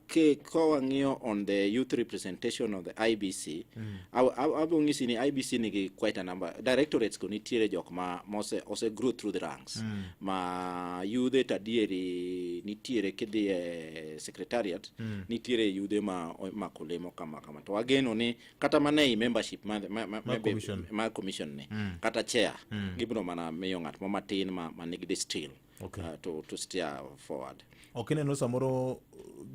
Ke ka wang'iyo on the youth representation of the IEBC, abo ng'isi ni IEBC nigi quite a number directorates go nitiere jok ma mose ose grow through the ranks ma yudhe to adieri nitiere kidhi e secretariat nitiere yudhe ma omako lemo kama kama to wageno ni kata mana ei membership Mar commission. Mar commission ni kata chair gibiro mana miyo ng'at mo matin ma nigi the skill to steer forward. Ok ineno samoro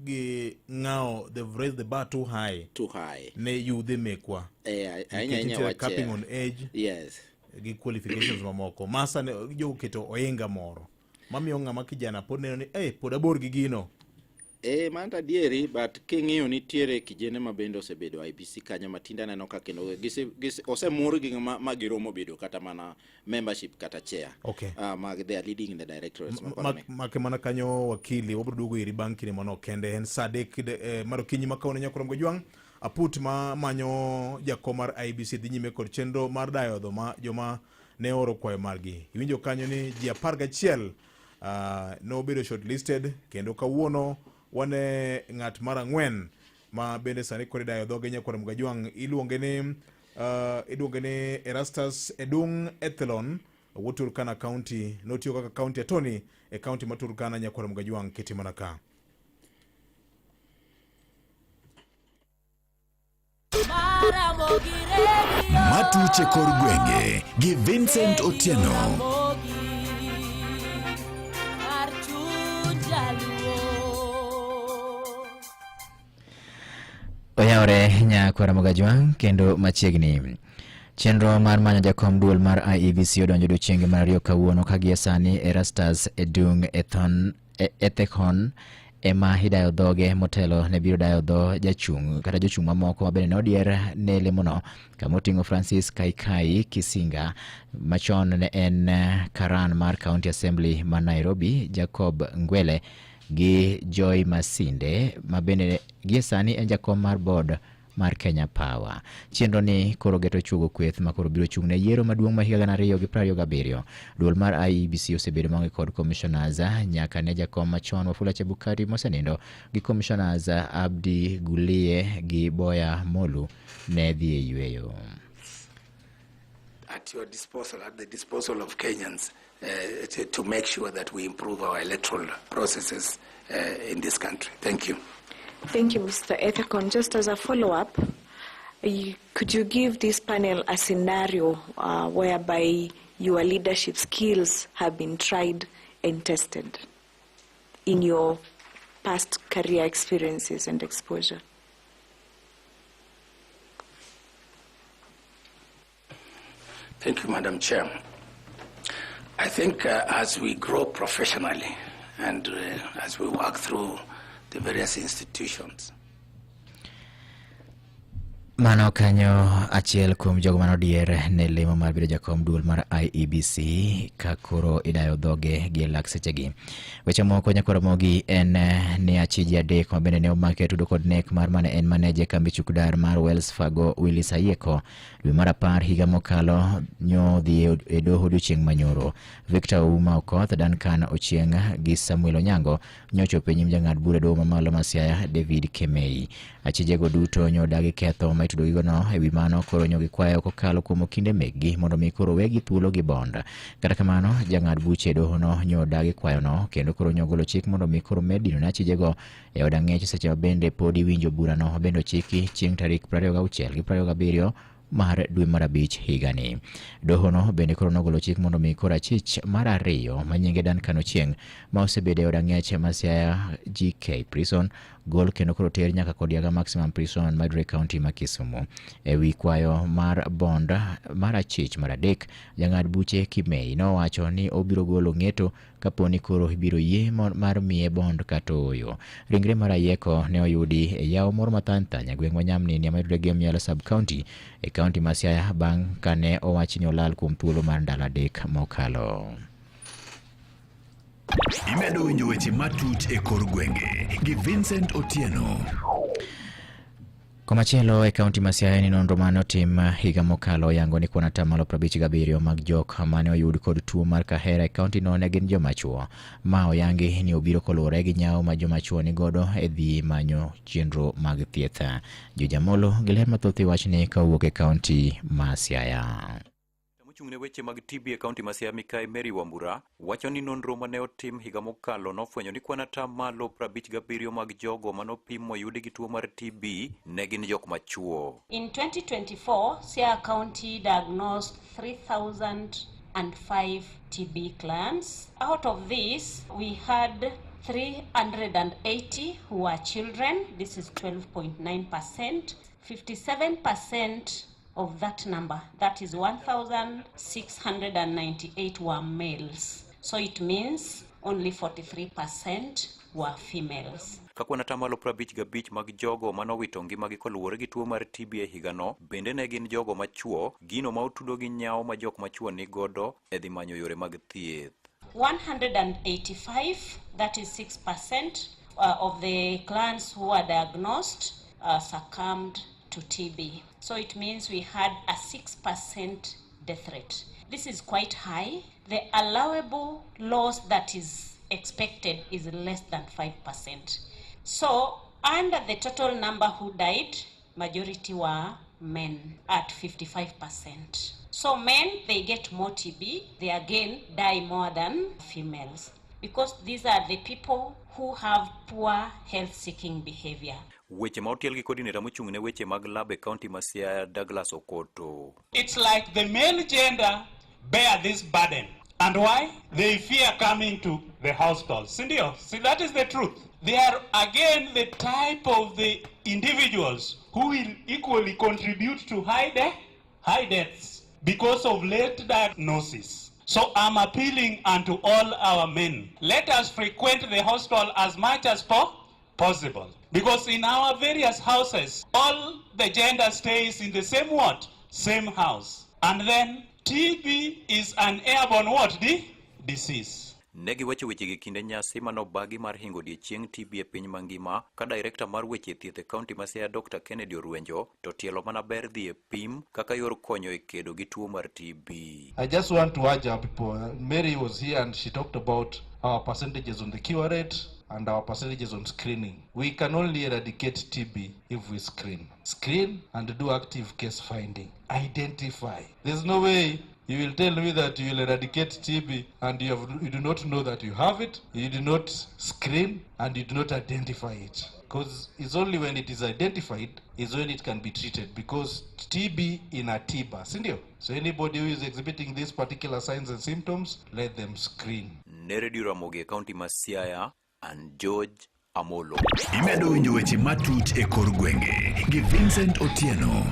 gi ng'awo they've raised the bar too high too high ne yudhe mekwa. Ahinya Nikech ahinya nitiere wach capping chair. on age Yes. gi qualifications mamoko ma sani jogo keto ohinga moro mamiyo ng'ama kijana pod neno ni hey, pod abor gi gino. Mano to adieri, but king'iyo nitiere kijende ma bende osebedo IEBC kanyo ma tinde aneno ka kendo osemurgi ma giromo bedo kata mana membership kata chair. Ma they are leading in the directorates. Make mana kanyo wakili wabiro duogo iri bang' kinde manok kende en sa 3 mar okinyi ma kawuono nyakwar Gojwang' aput ma manyo jakom mar IEBC dhi nyime kod chenro mar dayo dho ma joma ne oro kwayo margi. Iwinjo kanyo ni ji 11 nobedo shortlisted kendo kawuono wane ng'at mar 4 ma bende sani koro idayo dhoge nyakwar Mgajwang' iluonge ni Erastus Edung Ethelon wuod Turkana County notiyo kaka county attorney e county ma Turkana nyakwar Mgajwang' kete mana ka. Matuche kor gwenge gi Vincent Otieno. Oyawore nyakwar Mogajwang' kendo machiegni. Chenro mar manyo jakom duol mar IEBC odonjo odiechienge mar 2 kawuono ka gie sani Erastus Edung Ethekon ema idayo dhoge motelo ne biro dayo dho jachung' kata jochung' mamoko ma bende nodier ne lemono kama oting'o Francis Kaikai Kisinga machon ne en karan mar County Assembly ma Nairobi, Jacob Ngwele gi Joy Masinde ma bende gie sani en jakom mar board mar Kenya Power. Chenro ni koro geto chuogo kweth ma koro biro chung' ne yiero maduong' ma higa 2027. Duol mar IEBC osebedo maonge kod commissioners nyaka ne jakom machon Wafula Chebukati mosenindo gi commissioners Abdi Gulie gi Boya Molu ne dhi e yueyo. At your disposal, at the disposal of Kenyans, to make sure that we improve our electoral processes in this country. Thank you. Thank you, Mr. Ethekon. Just as a follow-up, could you give this panel a scenario whereby your leadership skills have been tried and tested in your past career experiences and exposure? Thank you, Madam Chair. I think as we grow professionally and as we work through the various institutions, Mano kanyo achiel kuom jogo mane odier ne lemo mar bedo jakom duol mar IEBC ka koro idayo dhoge gi e lak sechegi. Weche moko nyakwar Ramogi en ni achije adek ma bende ne omaki e tudo kod nek mar mane en maneja e kambi chuk dar mar Wells Fargo Willis Ayieko dwe mar 10 higa mokalo nyo dhi e doho odiochieng' manyoro. Victor Ouma Okoth, Duncan Ochieng gi Samuel Onyango nyochopo e nyim jang'ad bura e doho mamalo ma Siaya David Kemei. Achijego duto nyo odagi ketho ma itudo gigono. E wi mano koro nyo gikwayo kokalo kuom okinde mekgi mondo mi koro wegi thuolo gi bond. Kata kamano jang'ad buche e dohono nyo odagi kwayono kendo koro nyo ogolo chik mondo mi koro med dino ne achijego e od ang'ech seche ma bende pod iwinjo burano bende ochiki chieng' tarik 26 gi 27 mar dwe mar 5 higani. Dohono bende koro nogolo chik mondo mi koro achich mar 2 ma nyinge Duncan Ochieng ma osebedo e od ang'ech ma Siaya GK Prison gol kendo koro ter nyaka Kodiaga Maximum Prison mayudore e kaunti ma Kisumu. E wi kwayo mar bond mar achich mar 3, jang'ad buche Kimei nowacho ni obiro golo ng'eto kapo ni koro ibiro yie mar miye bond kata ooyo. Ringre mar Ayieko ne oyudi e yawo moro mathany thany e gweng' ma Nyamnini mayudore Gem Yala sub-county e kaunti ma Siaya bang' kane owach ni olal kuom thuolo mar ndalo 3 mokalo. Imedo winjo weche matut e kor gwenge gi Vincent Otieno. Komachielo e kaunti ma Siaya ni nonro mane otim higa mokalo oyango ni kwan atamalo 57 mag jok mane oyud kod tuo mar kahera e kaunti no ne gin joma chuo. Ma oyangi ni obiro koluwore gi nyawo ma joma chuo ni godo e dhi manyo chenro mag thieth. Jojamolo gi ler mathoth e wachni ka owuok e kaunti ma Siaya. Mochung' ne weche mag TB e kaunti ma Siaya Mikai Mary Wambura wacho ni nonro mane otim higa mokalo nofwenyo ni kwan atamalo 57 mag jogo manopim moyudi gi tuo mar TB ne gin jok machuo. In 2024, Siaya County diagnosed 3,005 TB clients. Out of this, we had 380 who were children. This is 12.9%. 57% of that number, that is 1,698 were males. So it means only 43% were females. Ka kwan atamalo 55 mag jogo manowito ngimagi koluwore gi tuo mar TB e higano bende ne gin jogo machuo, gino ma otudo gi nyawo ma jok machuo ni godo e dhi manyo yore mag thieth. 185, that is 6% of the clients who were diagnosed succumbed to TB. So it means we had a 6% death rate. This is quite high. The allowable loss that is expected is less than 5%. So under the total number who died, majority were men at 55%. So men, they get more TB, they again die more than females, because these are the people who have poor health-seeking behavior. Weche ma otiel gi coordinator mochung' ne weche mag lab e kaunti ma Siaya Douglas Okoto. It's like the male gender bear this burden. And why? They fear coming to the hospital. Sindio? See, that is the truth. They are again the type of the individuals who will equally contribute to high deaths because of late diagnosis. So I'm appealing unto all our men. Let us frequent the hospital as much as possible. Because in our various houses, all the gender stays in the same what? Same house. And then TB is an airborne what? Disease. Ne giwacho wechegi kinde nyasi manobagi mar hingo odiechieng TB e piny mangima ka direkta mar weche thieth e kaunti ma Siaya Dr. Kennedy Orwenjo to tielo mana ber dhi e pim kaka yor konyo e kedo gi tuo mar TB. I just want to urge our people. Mary was here and she talked about our percentages on the cure rate and our percentages on screening. We can only eradicate TB if we screen. Screen and do active case finding. Identify. There's no way you will tell me that you will eradicate TB and you do not know that you have it, you do not screen, and you do not identify it. Because it's only when it is identified is when it can be treated, because TB ina tiba, sindio? So anybody who is exhibiting these particular signs and symptoms, let them screen. Ne Radio Ramogi e kaunti ma Siaya, and George Amolo. Imedo winjo weche matut e kor gwenge gi Vincent Otieno.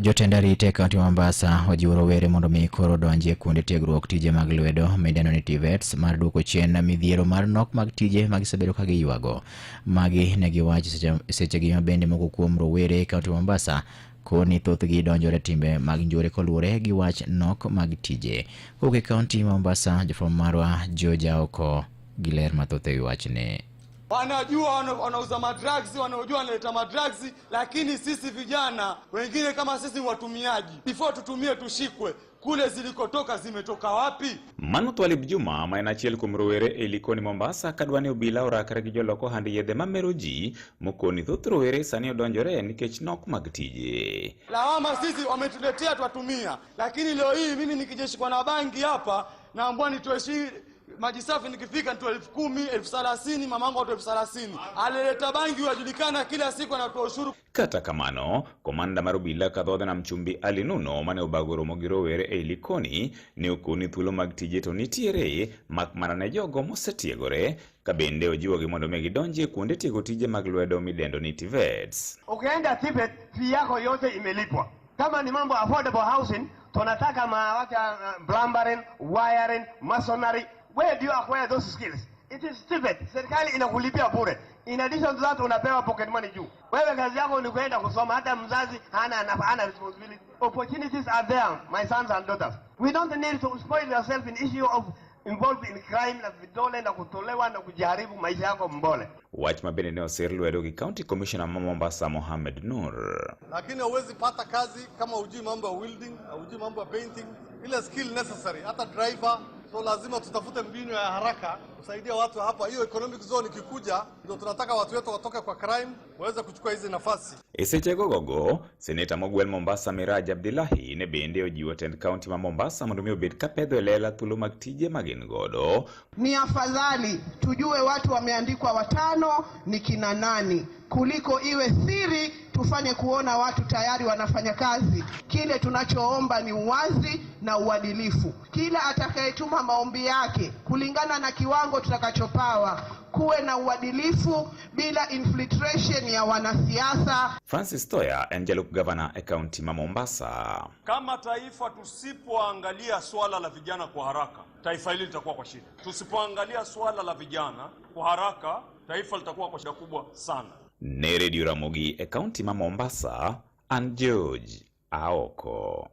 Jotend arita e kaunti ma Mombasa ojiwo rowere mondo mi koro odonji e kuonde tiegruok tije mag lwedo midendo ni TVETs mar duoko chien midhiero mar nok mag tije ma gisebedo ka giywago. Magi ne giwacho sechegi ma bende moko kuom rowere e kaunti ma Mombasa koni thothgi donjore timbe mag njore koluwore gi wach nok mag tije. Kowuok e kaunti ma Mombasa, jafwambo marwa George Aoko gi ler mathoth e wi wachni. Wanajua wanauza madrugs, wanaojua wanaleta madrugs, lakini sisi vijana wengine kama sisi watumiaji, before tutumie tushikwe, kule zilikotoka zimetoka wapi? Mano Twalib Juma ma en achiel kuom rowere e Likoni Mombasa kadwa ni obila orakre gi jolok ohand yedhe mamero ji mokoni thoth rowere sani odonjore nikech nok mag tije. Lawama sisi wametuletea twatumia, lakini leo hii mimi nikijeshikwa na bangi hapa naambiwa nitoe maji safi, nikifika nitoe 10,000, 30,000, mamangu atoe 30,000. Alileta bangi hujulikana, kila siku anatoa ushuru. Kata kamano, komanda mar obila kadhodhe nam chumbi Ali Nuno mane obago romo gi rowere e Likoni ne okoni thuolo mag tije to nitiere mak mana ne jogo mosetiegore, ka bende ojiwogi mondo mi gidonji e kuonde tiego tije mag lwedo midendo ni TVETs. Ukienda TVET, fee yako yote imelipwa. Kama ni mambo affordable housing, tunataka mawacha plumbering, wiring, masonry. Where do you acquire those skills? It is TVET. Serikali inakulipia bure. In addition to that, unapewa pocket money juu. Wewe kazi yako ni kwenda kusoma, hata mzazi hana responsibility. Opportunities are there, my sons and daughters. We don't need to spoil yourself in issue of involved in crime na vidole na kutolewa na kujaribu maisha yako mbole. Wach ma bende ne osir lwedo gi County Commissioner ma Mombasa Mohamed Nur. Lakini huwezi pata kazi kama hujui mambo ya welding, hujui mambo ya painting, ile skill necessary, hata driver. So lazima tutafute mbinu ya haraka kusaidia watu hapa. Hiyo economic zone ikikuja, ndio tunataka watu wetu watoke kwa crime waweze kuchukua hizi nafasi. E sechego gogo, Seneta mogwel Mombasa Miraj Abdillahi ne bende ojiwo tend kaunti ma Mombasa mondo mi obed ka pedho e lela thuolo mag tije ma gin godo. Ni afadhali tujue watu wameandikwa watano ni kina nani, kuliko iwe siri tufanye kuona watu tayari wanafanya kazi. Kile tunachoomba ni uwazi na uadilifu. Kila atakayetuma maombi yake kulingana na kiwango tutakachopawa, kuwe na uadilifu bila infiltration ya wanasiasa. Francis Toya en jalup gavana e kaunti ma Mombasa. Kama taifa tusipoangalia swala la vijana kwa haraka, taifa hili litakuwa kwa shida. Tusipoangalia swala la vijana kwa haraka, taifa litakuwa kwa shida kubwa sana. Ne Radio Ramogi e kaunti ma Mombasa, an George Aoko.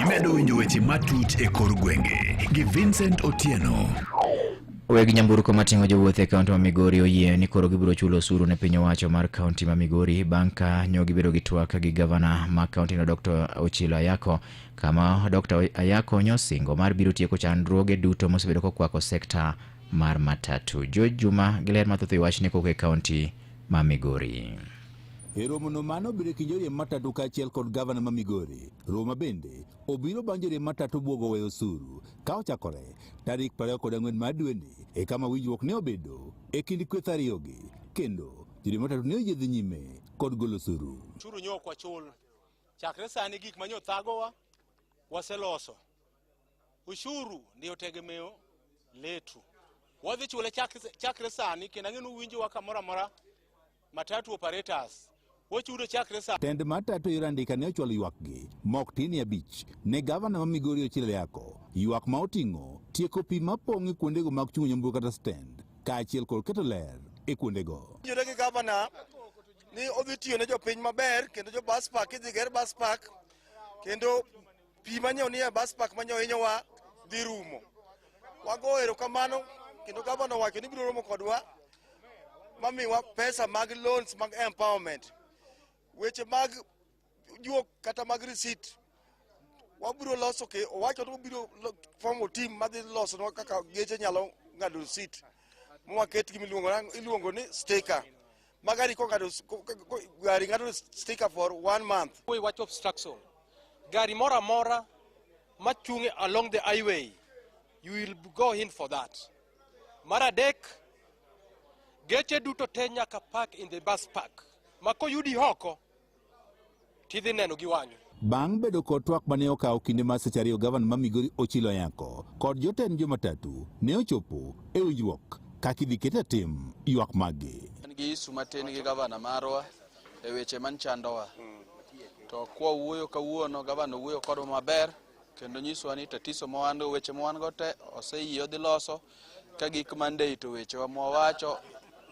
Imedo winjo weche matut e kor gwenge gi Vincent Otieno. Weg nyamburko mating'o jowuoth e kaunti ma Migori oyie ni koro gibiro chulo osuru ne piny owacho mar kaunti ma Migori bang' ka nyo gibedo gi twak gi gavana ma kaunti no Dr. Ochilo Ayako, kama Dr. Ayako nyosingo mar biro tieko chandruoge duto mosebedo kokwako sekta mar matatu. George Juma gi ler mathoth e wachni kowuok e kaunti ma Migori. E romono mano obiro e kind joriemb matatu kaachiel kod gavana ma Migori. Romo bende obiro bang' joriemb matatu buogo weyo osuru ka ochakore tarik 24 mar dweni e kama winjruok ne obedo e kind kweth ariyogi, kendo joriemb matatu ne oyie dhi nyime kod golo osuru. Osuru nyo ok wachul. Chakre sani gik manyo thagowa waseloso. Ushuru ndio tegemeo letu. Wadhi chule chakre sani, kendo ang'e ni uwinjowa kamoro amora, matatu operators wachudo chakre sani. Tend matatu yor andika ne ochwalo ywakgi mok tin e 5 ne gavana ma Migori Ochilo Ayako, ywak ma oting'o tieko pi mapong' e kuondego mag chung'o nyamburko kata stand, kaachiel kod keto ler e kuondego. Winjore gi gavana ni odhi tiyo ne jopiny maber, kendo jo bus park idhi ger bus park, kendo pi manyo nie bus park manyo hinyowa dhi rumo. Wago erokamano kendo gavana owacho ni biro romo kodwa mamiwa pesa mag loans mag empowerment. Weche mag juok kata mag receipt wabiro loso ke owacho ni obiro formo team madhi losonwa kaka geche nyalo ng'ado receipt mwaket gima iluongo ni sticker. Ma gari kong'ado gari ng'ado sticker for 1 month. Wuoyi wach obstruction. Gari moro amora machung' along the highway, you will go in for that. Mar adek, geche duto te nyaka park in the bus park. Ma koyudi oko, tidhi neno gi wang'i. Bang' bedo kod twak mane okawo kinde mar seche ariyo, gavana ma Migori Ochilo Ayako kod jotend jomatatu ne ochopo e winjruok kaka idhi ket e tim ywak maggi. An gi isu matin gi gavana marwa e weche man chandowa. To kwa wuoyo kawuono, gavana owuoyo kodwa maber kendo nyiswa ni tatizo ma wan go, weche ma wan go te oseyie odhi loso ka gik Monday to wechewa mwawacho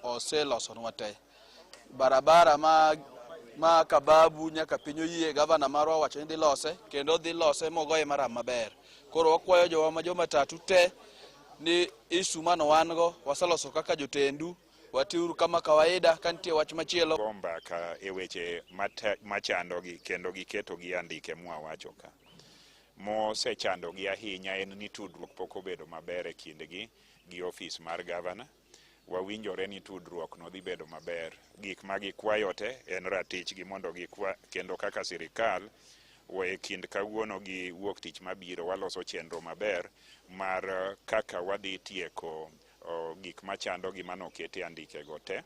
oselosonwa te. Barabara ma Kababu nyaka piny oyie, gavana marwa owacho ni dhi lose kendo dhi lose mogoye maram maber. Koro wakwayo jowa ma jomatatu te ni isu mano wan go waseloso kaka jotendu, watiuru kama kawaida. Ka nitie wach machielo, go mbaka e weche machandogi kendo giketogi e andike mwawacho ka. Mosechandogi ahinya en ni tudruok pok obedo maber e kindgi gi ofis mar gavana. Wawinjore ni tudruok no dhi bedo maber. Gik ma gikwayo te en ratichgi mondo gikwa, kendo kaka sirikal e kind kawuono gi wuok tich mabiro waloso chenro maber mar kaka wadhi tieko gik machandogi manokete andikego te.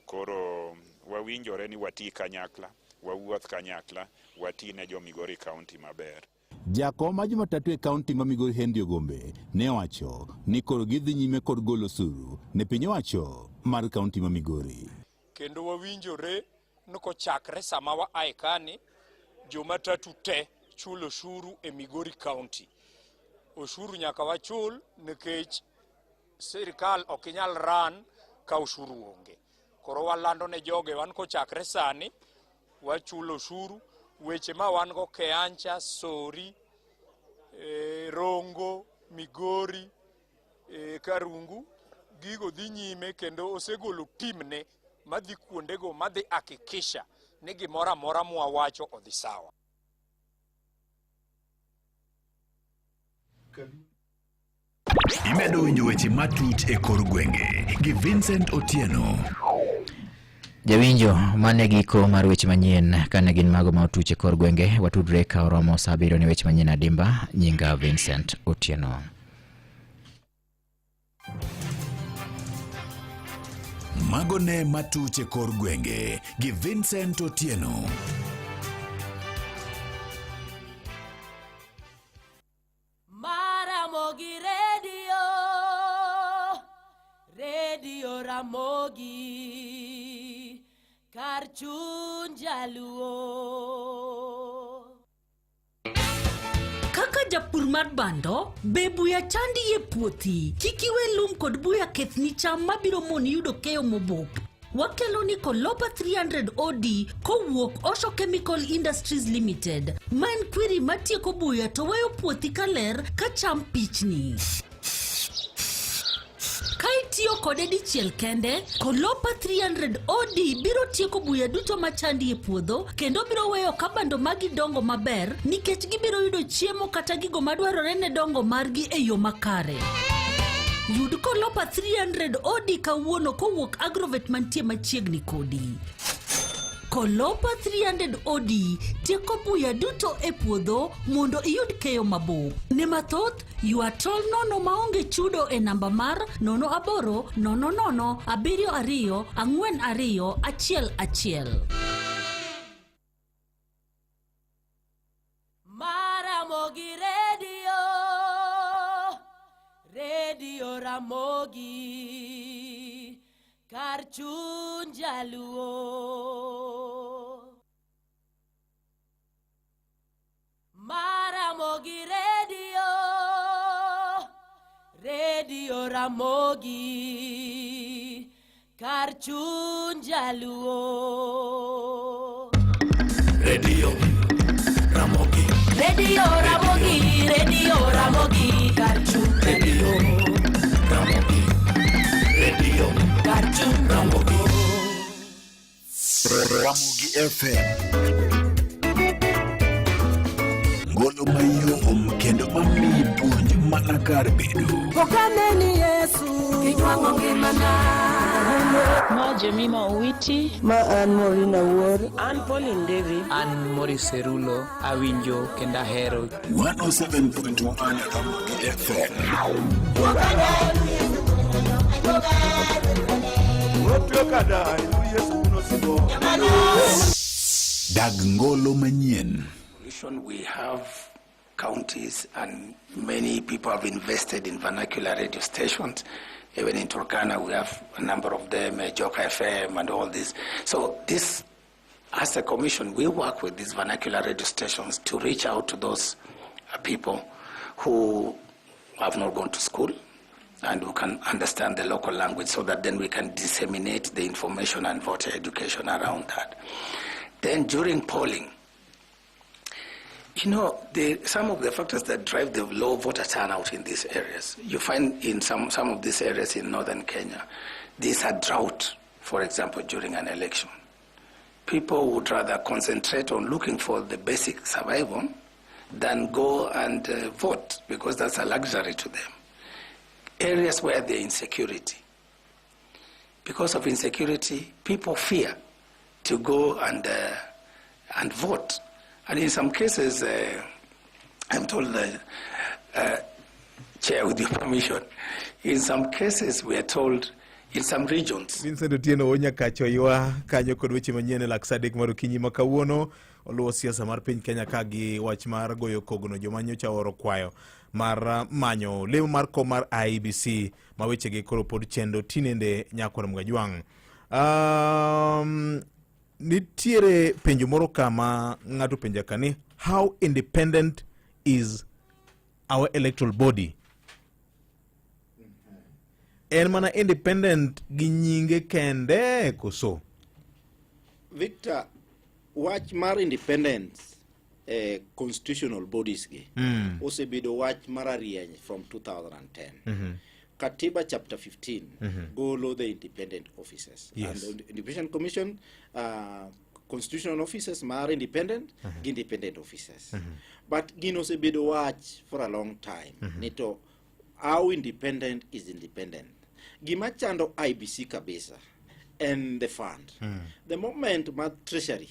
Koro wawinjore ni wati kanyakla, wawuoth kanyakla, wati ne jo Migori County maber. Jakom ma Jumatatu e kaunti ma Migori Henry Ogombe ne owacho ni koro gidhi nyime kod golo osuru ne piny owacho mar kaunti ma Migori. Kendo wawinjore ni kochakre sama wa ae kani, jomatatu te chulo osuru e Migori County. Osuru nyaka wachul nikech sirikal ok inyal ran ka osuru onge. Koro walando ne joge wan kochakre sani wachulo osuru. Weche ma wan go Keancha, Sori, Rongo, Migori, Karungu, gigo dhi nyime kendo osegolo timne madhi kuondego madhi hakikisha ni gimoro amora mwawacho odhi sawa. Imedo winjo weche matut e kor gwenge gi Vincent Otieno. Jawinjo, mane giko mar weche manyien kane gin mago ma otuch e kor gwenge. Watudre ka oromo saa 7 ne weche manyien adimba. Nyinga Vincent Otieno. Mago ne matuch e kor gwenge gi Vincent Otieno. Maramogi Radio, Radio Ramogi, kar chuny jaluo. Kaka japur mar bando, be buya chandi e puothi? Kik iwe lum kod buya kethni cham mabiro moni yudo keyo mobup. Wakelo ni Kolopa 300 OD kowuok Osho Chemical Industries Limited. Ma en kwiri matieko buya to weyo puothi kaler ka cham pichni. Ka itiyo kode dichiel kende, Kolopa 300 OD biro tieko buya duto machandi e puodho kendo biro weyo ka bando magi dongo maber nikech gibiro yudo chiemo kata gigo madwarore ne dongo margi e yo makare. Yud Kolopa 300 OD kawuono kowuok Agrovet mantie machiegni kodi. Kolopa 300 OD tieko buya duto e puodho mondo iyud keyo mabup. Ne mathoth, ywa tol nono maonge chudo e namba mar 08 00 72 42 11. Maramogi Radio, Radio Ramogi, kar chuny jaluo. Maramogi Radio, Radio Ramogi, kar chuny jaluo. Radio Ramogi. Radio Ramogi, Radio Ramogi. Ramogi FM. Ngolo mayom kendo mamiyi puonj mana kar bedo. Okameni Yesu Kinywang'o ngimana Ma Jemima Owiti. Ma an Maureen Awuor. An Pauline David. An Maurice Serulo, awinjo kendo ahero 107.1 Ramogi FM. Dag ngolo manyien. Solution, we have counties and many people have invested in vernacular radio stations. Even in Turkana, we have a number of them, Joka FM and all this. So this, as a commission, we work with these vernacular radio stations to reach out to those people who have not gone to school and who can understand the local language, so that then we can disseminate the information and voter education around that. Then during polling, some of the factors that drive the low voter turnout in these areas, you find in some of these areas in northern Kenya, these are drought, for example, during an election. People would rather concentrate on looking for the basic survival than go and vote, because that's a luxury to them. Areas where there is insecurity. Because of insecurity, people fear to go and vote. And in some cases, I'm told, Chair, with your permission, in some cases we are told in some regions. Vincent Otieno Onyakacho ywa kanyo kod weche manyien e lak sa adek mar okinyi ma kawuono. Oluwo siasa mar piny Kenya ka gi wach mar goyo kogno joma nyocha oro kwayo mar manyo lemo mar kom mar IEBC ma wechegi koro pod chendo tinende nyakwar Mgajwang'. Nitiere penjo moro kama ng'ato penja ka ni how independent is our electoral body? En mana independent gi nyinge kende koso? Victor, wach mar independence constitutional bodies gi osebedo wach mararieny from 2010. Katiba chapter 15 golo the independent officers. And the Independent Commission, constitutional officers mar independent, gi independent officers. But gino osebedo wach for a long time. Ni to how independent is independent? Gima chando IBC kabisa and the fund. The moment ma treasury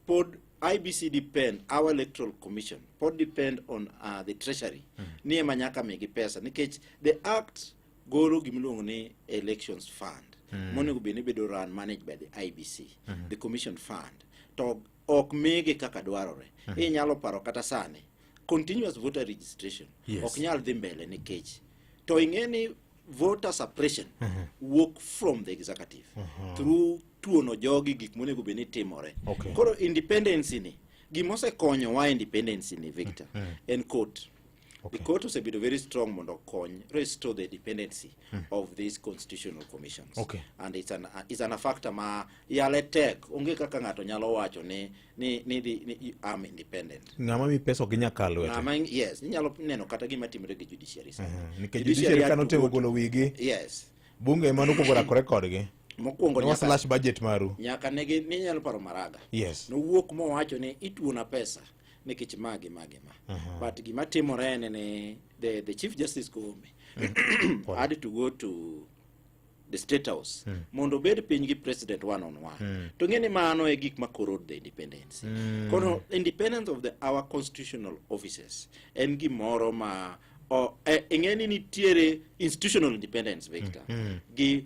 pod IBC depend, our electoral commission pod depend on the treasury. Ni ema nyaka migi pesa nikech the act golo gimiluongo ni elections fund. Monego bed ni bedo run managed by the IBC, the commission fund. To ok migi kaka dwarore. Inyalo paro kata sani continuous voter registration ok nyal dhi mbele nikech to ing'e ni voter suppression wuok from the executive through tuono jogi gik monego bed ni timore. Koro independence ni gimosekonyowa independence ni Victor en court. The court osebedo very strong mondo okony restore the independency of these constitutional commissions. And it's an a factor ma yale tek onge kaka ng'ato nyalo wacho ni ni ni, ni, ni I'm independent. Ng'ama mi pesa ok ginyal kalo lwete. Ng'ama yes, inyalo neno kata gima timore gi judiciary sani. Nikech judiciary kano temo golo wigi. Bunge ema nokwongo rakore kodgi. Mokwongo Ne slash budget maru. Nyaka negi ninyalo paro Maraga. Nowuok mowacho ni ituona pesa nikech ma gi ma gi ma. But gima timore en ni the Chief Justice Koome had to go to the State House mondo obed piny gi president one on one. To ng'e ni mano e gik ma corrode the independence. Koro independence of the our constitutional offices en gimoro ma ing'e ni nitiere institutional independence, Victor, gi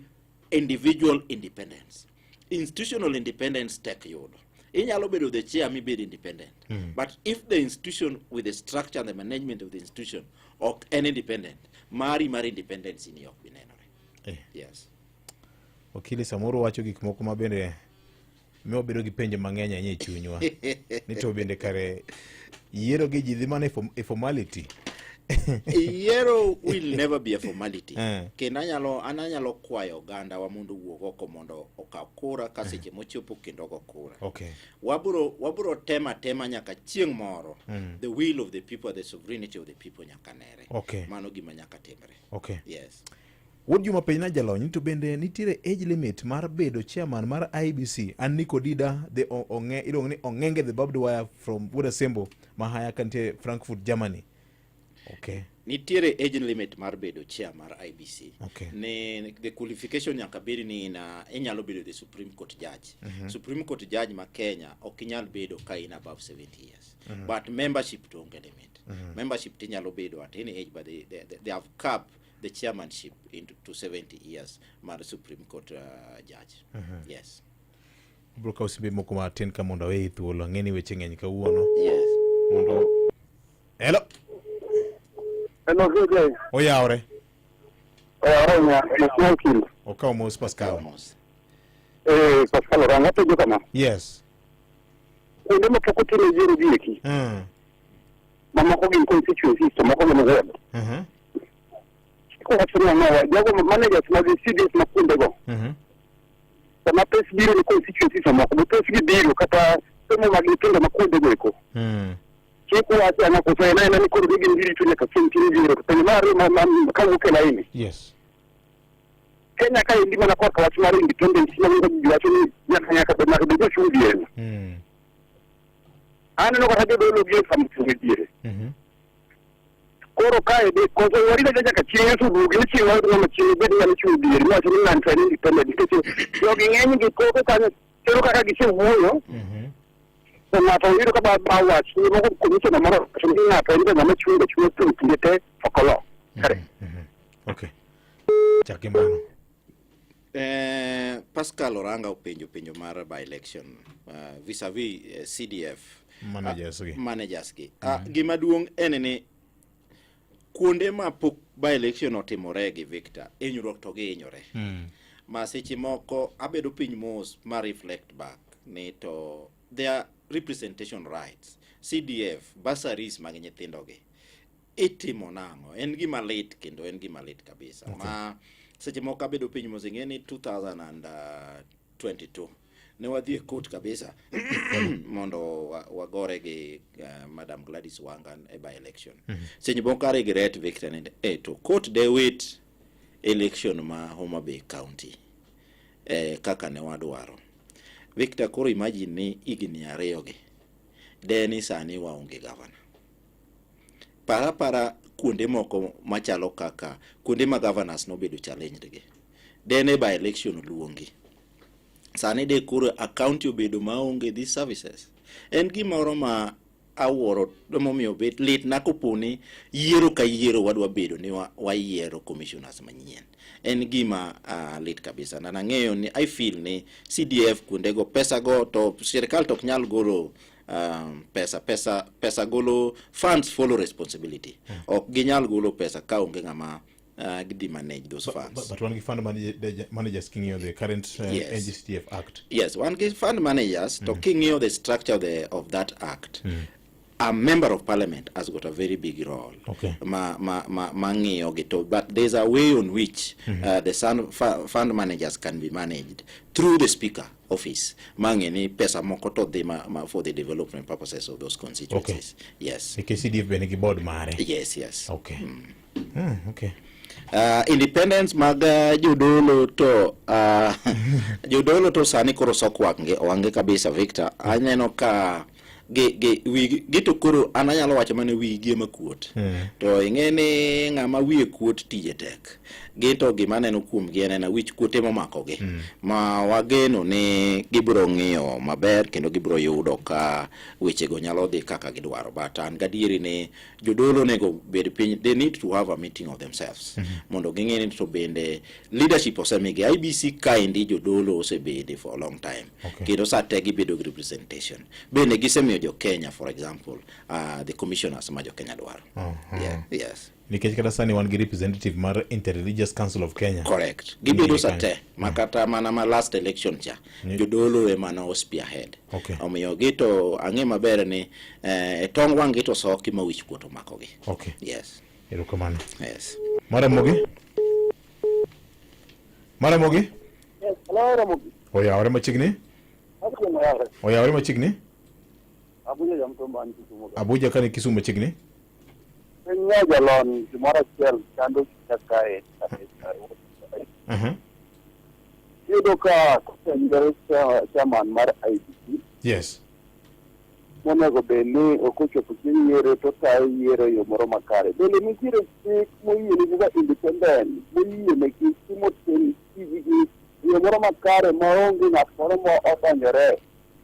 individual independence. Institutional independence tek yudo. Inyalo bedo the chair mibed independent. But if the institution with the structure and the management of the institution ok en independent, mari mar independence ni ok binenore. Yes. Wakili samoro wacho gik moko ma bende miyo wabedo gi penjo mang'eny ahinya e chunywa. Ni to bende kare yiero gi ji dhi mana e formality. Yiero will never be a formality. Kendo an anyalo kwayo oganda wa mondo owuog oko mondo okaw kura ka seche mochopo kendo ogo kura. Wabro tema tema nyaka chieng' moro. The will of the people, the sovereignty of the people nyaka nere. Mano gima nyaka timre. Yes. Wuod Juma penjna jalony ni to bende nitiere age limit mar bedo chairman mar IEBC. An Nico Dida the ong'e iluongo ni Ong'enge the barbed wire from Wuod Asembo Mahaya kantie Frankfurt Germany. Okay. Nitiere age limit mar bedo chair mar IBC. Okay. Ni the qualification nyaka bed ni ina inyalo bedo the Supreme Court judge. Supreme Court judge ma Kenya ok inyal bedo ka in above 70 years. But membership to onge limit. Membership tinyalo bedo at any age, but they have capped the chairmanship into to 70 years mar Supreme Court judge. Yes. Abiro kawo simbe moko matin ka mondo aweyi thuolo. Ang'e ni weche ng'eny kawuono. Yes. Mondo Hello. Hello, KJ. Oyawre. Oyawre nya, Mheshimiwa Okil. Okaw mos Pascal. Eh, Pascal Oranga penjo kama. Yes. Kuonde ma pok otime yiero gi eki. Mamoko gin constituencies to moko gin ward. Kowacho ni ang'owa, jogo managers mag CDF ma kuondego. Sama pes biro ne constituencies mamoko, be pes gi biro kata somo mag nyithindo ma kuondego eko. Chik wacho ang'o koso en aena ni koro gin girito nyaka chieng' tim yiero. To penjo mar ariyo ma kawuok e laini. Yes. Kenya ka endi mana korka wach mar independence ma ji wacho ni nyaka bed nyaka bed jochung' diere. Aneno kata jodolo gi sama ochung' e diere. Koro kae be koso warito nyaka chieng' Yesu duogi ni chieng' wayud ng'ama chieng' bed ng'ama chung' diere miwacho ni ng'ani to en independent nikech jogi ng'eny gi koko kanyo kendo kaka gisewuoyo to ng'ato yudo ka ba wach ni moko commissioner moro wacho ni ng'ato en ga ng'ama chung' ga chung' kuom kinde te ok olo. Kare. Okay. Chak gi mano. Pascal Oranga openjo penjo mar by election vis-a-vis CDF managers gi. Managers gi. Gima duong' en ni kuonde ma pok by election otimore gi Victor, hinyruok to gihinyore. Ma seche moko abedo piny mos ma reflect back ni to their representation rights, CDF, bursaries mag nyithindo gi itimo nang'o? En gima lit kendo en gima lit kabisa. Okay. Ma seche moko abedo piny mos ing'e ni 2022 ne wadhi e court kabisa mondo wagore gi Madam Gladys Wanga e by election. Seche moko a regret Victor ni to court de wit election ma Homa Bay County kaka ne wadwaro. Victor, koro imagine ni higni ariyo gi de ni sani waonge governor. Para para kuonde moko machalo kaka kuonde ma governors nobedo challenged gi. Dene by election oluongi. Sani de koro a county obedo maonge these services. En gimoro ma awuoro momiyo bet lit na koponi yiero ka yiero wadwa bedo ni wayiero commissioners manyien. En gima lit kabisa. Na nang'eyo ni I feel ni CDF kuondego pesa go to sirikal to ok nyal golo pesa golo funds follow responsibility. Ok ginyal golo pesa ka onge ng'ama gidhi manage those funds. But wan gi fund managers king'iyo the current Yes. NGCDF Act. Yes, wan gi fund managers to king'iyo the structure of that act, a member of parliament has got a very big role. Okay. Ma ng'iyo gi to, but there's a way on which the fund managers can be managed through the speaker office. Mang'e ni pesa moko to dhi ma for the development purposes of those constituencies. Okay. Yes. Nikech CDF be nigi board mare. Yes. Okay. Okay. Independence mag jodolo to jodolo to sani koro sok wang'e kabisa Victor. Aneno ka gi to koro an anyalo wacho mana wigi ema kuot. To ing'e ni ng'ama wiye kuot tije tek. Gin to gima aneno kuomgi en ena wich kuot ema omakogi. Ma wageno ni gibiro ng'iyo maber kendo gibiro yudo ka wechego nyalo dhi kaka gidwaro. But an gadieri ni jodolo onego bed piny, they need to have a meeting of themselves. Mondo ging'e ni to bende leadership osemigi. IBC kaendi jodolo osebede for a long time. Okay. Kendo sa te gibedo gi representation. Bende gisemiyo jo Kenya, for example, the commissioners ma jo Kenya dwaro. Yeah, yes. Nikech kata sani wan gi representative mar Interreligious Council of Kenya. Correct. Gibedo sa te, ma kata mana ma last election cha, jodolo ema no spearhead. Okay. Omiyo gi to ang'e maber ni e tong wang' gi to soki ma wich kuot omakogi. Okay. Yes. Erokamano. Yes. Maramogi? Maramogi? Yes, hello Ramogi. Oyawore machiegni? Oyawore machiegni? Abuja jamtombo an Kisumu. Abuja kane Kisumu machiegni? Piny jalony gimoro achiel chando chunya kae kabisa. Iyudo ka koseyier chairman mar IEBC monego bed ni ok ochopo chieng' yiero to otayo yiero e yo moro makare. Bende nitiere chik moyienegi kaka independent moyienegi timo tijgi e yo moro makare maonge ng'at moro ma odonjore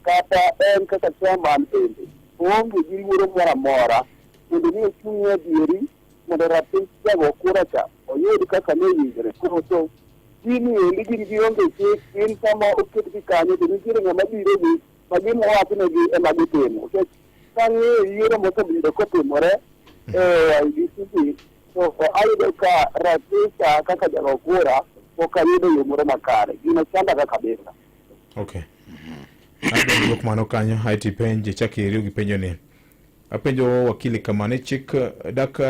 kata en kaka chairman bende oonge gi luoro moro amora mondo mi ochung' e adieri mondo ratich jago kura cha oyud kaka ne owinjore. Koro to gini endi gin gionge chik, gin sama oketgi kanyo to nitiere ng'ama biro gi ma gima owachnegi ema gitimo. Nikech kang'iyo yiero mosebedo kotimore e IEBC gi, to ayudo ka ratisa kaka jago kura pok ayudo yo moro makare. Gino chanda ga kabisa. Okay. Adwa duok mano kanyo aeto ipenj ichak iriw gi penjo ni. Apenjo wakili kama ni chik dak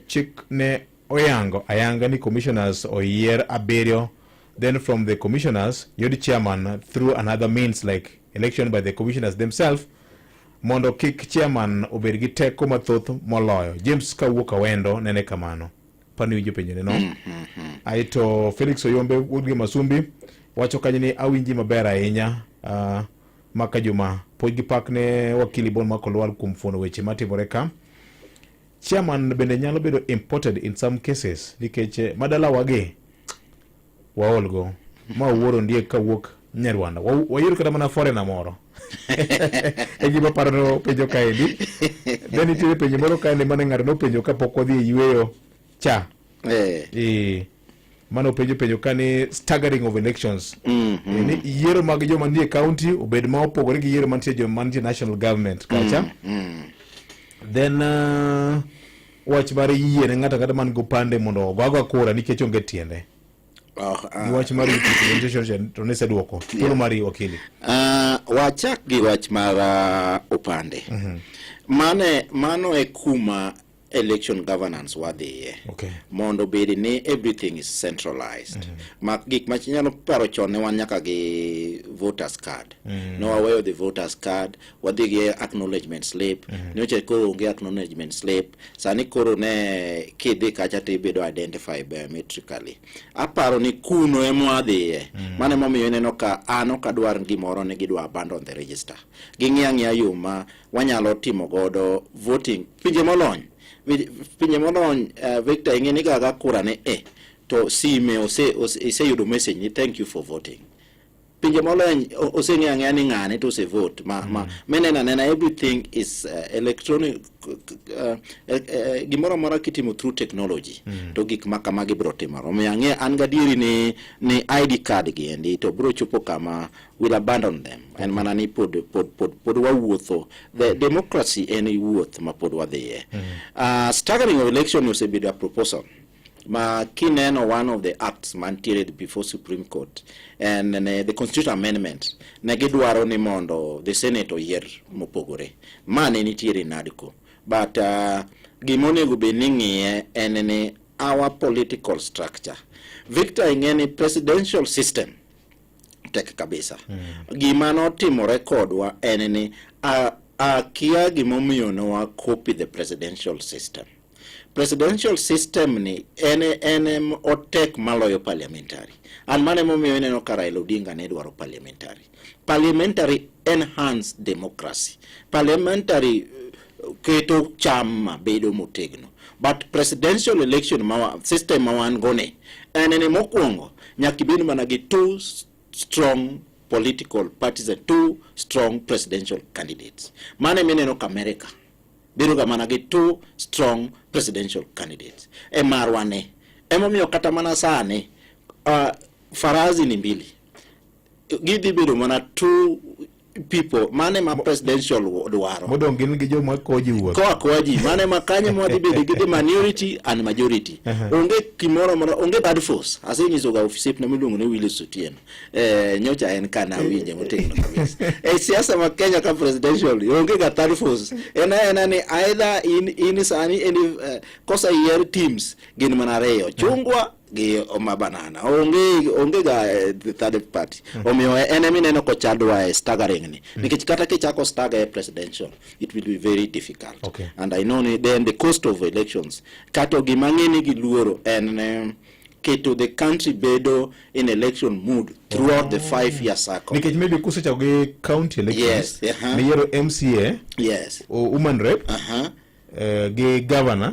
chik ne oyango ayanga ni commissioners oyier abiriyo then from the commissioners yud chairman through another means like election by the commissioners themselves mondo kik chairman obed gi teko mathoth moloyo. James kawuok Awendo nene kamano. Pani winjo penjone no. Aeto Felix Oyombe wuod gi Masumbi wacho kanyo ni awinji maber ahinya maka juma puonj gi pak ne wakili Bon Mark Olwal kuom fuono weche matimore ka. Chairman bende nyalo bedo imported in some cases nikech madalawagi waolgo ma wuoro ndiek kawuok Nyarwanda wayud kata mana foreigner moro e gima paro no penjo kaendi. Then nitiere penjo moro kaendi mane ng'ato nopenjo kapok wadhi e yueyo cha. Mano openjo penjo ka ni staggering of elections. Ni yiero mag joma nie county obed ma opogore gi yiero mantie joma mantie national government kacha. Then wach mar yie ne ng'ato ang'ata man gi opande mondo ogo agoa kura nikech onge tiende. Gi wach mar representation to niseduoko. Thuolo mari wakili. Wachak gi wach mar opande. Mane mano e kuma election governance wadhiye. Mondo obed ni everything is centralized. Ma gik ma inyalo paro chon ne wan nyaka gi voters card. Ne waweyo the voters card, wadhi gi acknowledgement slip. Nyocha koro onge acknowledgement slip. Sani koro ne kidhi kacha to ibedo identify biometrically. Aparo ni kuno ema wadhiye. Mano emomiyo ineno ka an ok adwar gimoro ni gidwa abandon the register. Ging'iyo ang'iya yo ma wanyalo timo godo voting. Pinje molony, pinje molony, Victor, ing'e ni gaga kura ne e to sime iseyudo message ni thank you for voting. Pinje molony oseng'eyo ang'eya ni ng'ane to ose vote ma ma mineno anena everything is electronic, gimoro amora kitimo through technology to gik ma kamagi biro timore. Omiyo ang'e an gadieri ni ID card gi endi to biro chopo kama will abandon them. En mana ni pod wawuotho. The democracy en wuoth ma pod wadhiye. Staggering of election osebedo a proposal ma kineno one of the acts mantiere before Supreme Court and ne, the constitutional amendment ne gidwaro ni mondo the Senate oyier mopogore. Ma ne nitiere NADCO. But gima onego bed ni ng'iye en ni our political structure. Victor, ing'e ni presidential system tek kabisa. Gima notimore kodwa en ni akia gimomiyo ne wa copy the presidential system. Presidential system ni en otek maloyo parliamentary. An mano emomiyo ineno ka Raila Odinga ne dwaro parliamentary. Parliamentary enhance democracy. Parliamentary keto chama bedo motegno. But presidential election ma system ma wan go ni en ni mokwongo nyaka ibed mana gi two strong political parties and two strong presidential candidates. Mano emineno ka America bedo ga mana gi two strong presidential candidates. E marwa ne emomiyo kata mana sani farasi ni mbili, gidhi bedo mana two people mane ma presidential dwaro. Modong' gin gi joma kowo ji wuoth. Koa koa ji mane ma kanyo mwadhi bedo gi the minority and majority. Onge gimoro amora, onge third force. Asenyiso ga osiepna miluongo ni Willis Otieno, nyocha en kana winje motegno kabisa e siasa ma Kenya ka presidential onge ga third force. En aena ni either in sani en kosa yier teams gin mana ariyo, chungwa gi ma banana, onge ga the third party. Omiyo en ema ineno kochadwa e staggering ni nikech kata kichako stagger e presidential it will be very difficult. And I know ni then the cost of elections kato gima ng'e ni giluoro en keto the country bedo in election mood throughout the 5 year cycle. Nikech maybe kusechako gi county elections, miyiero MCA, woman rep, gi governor,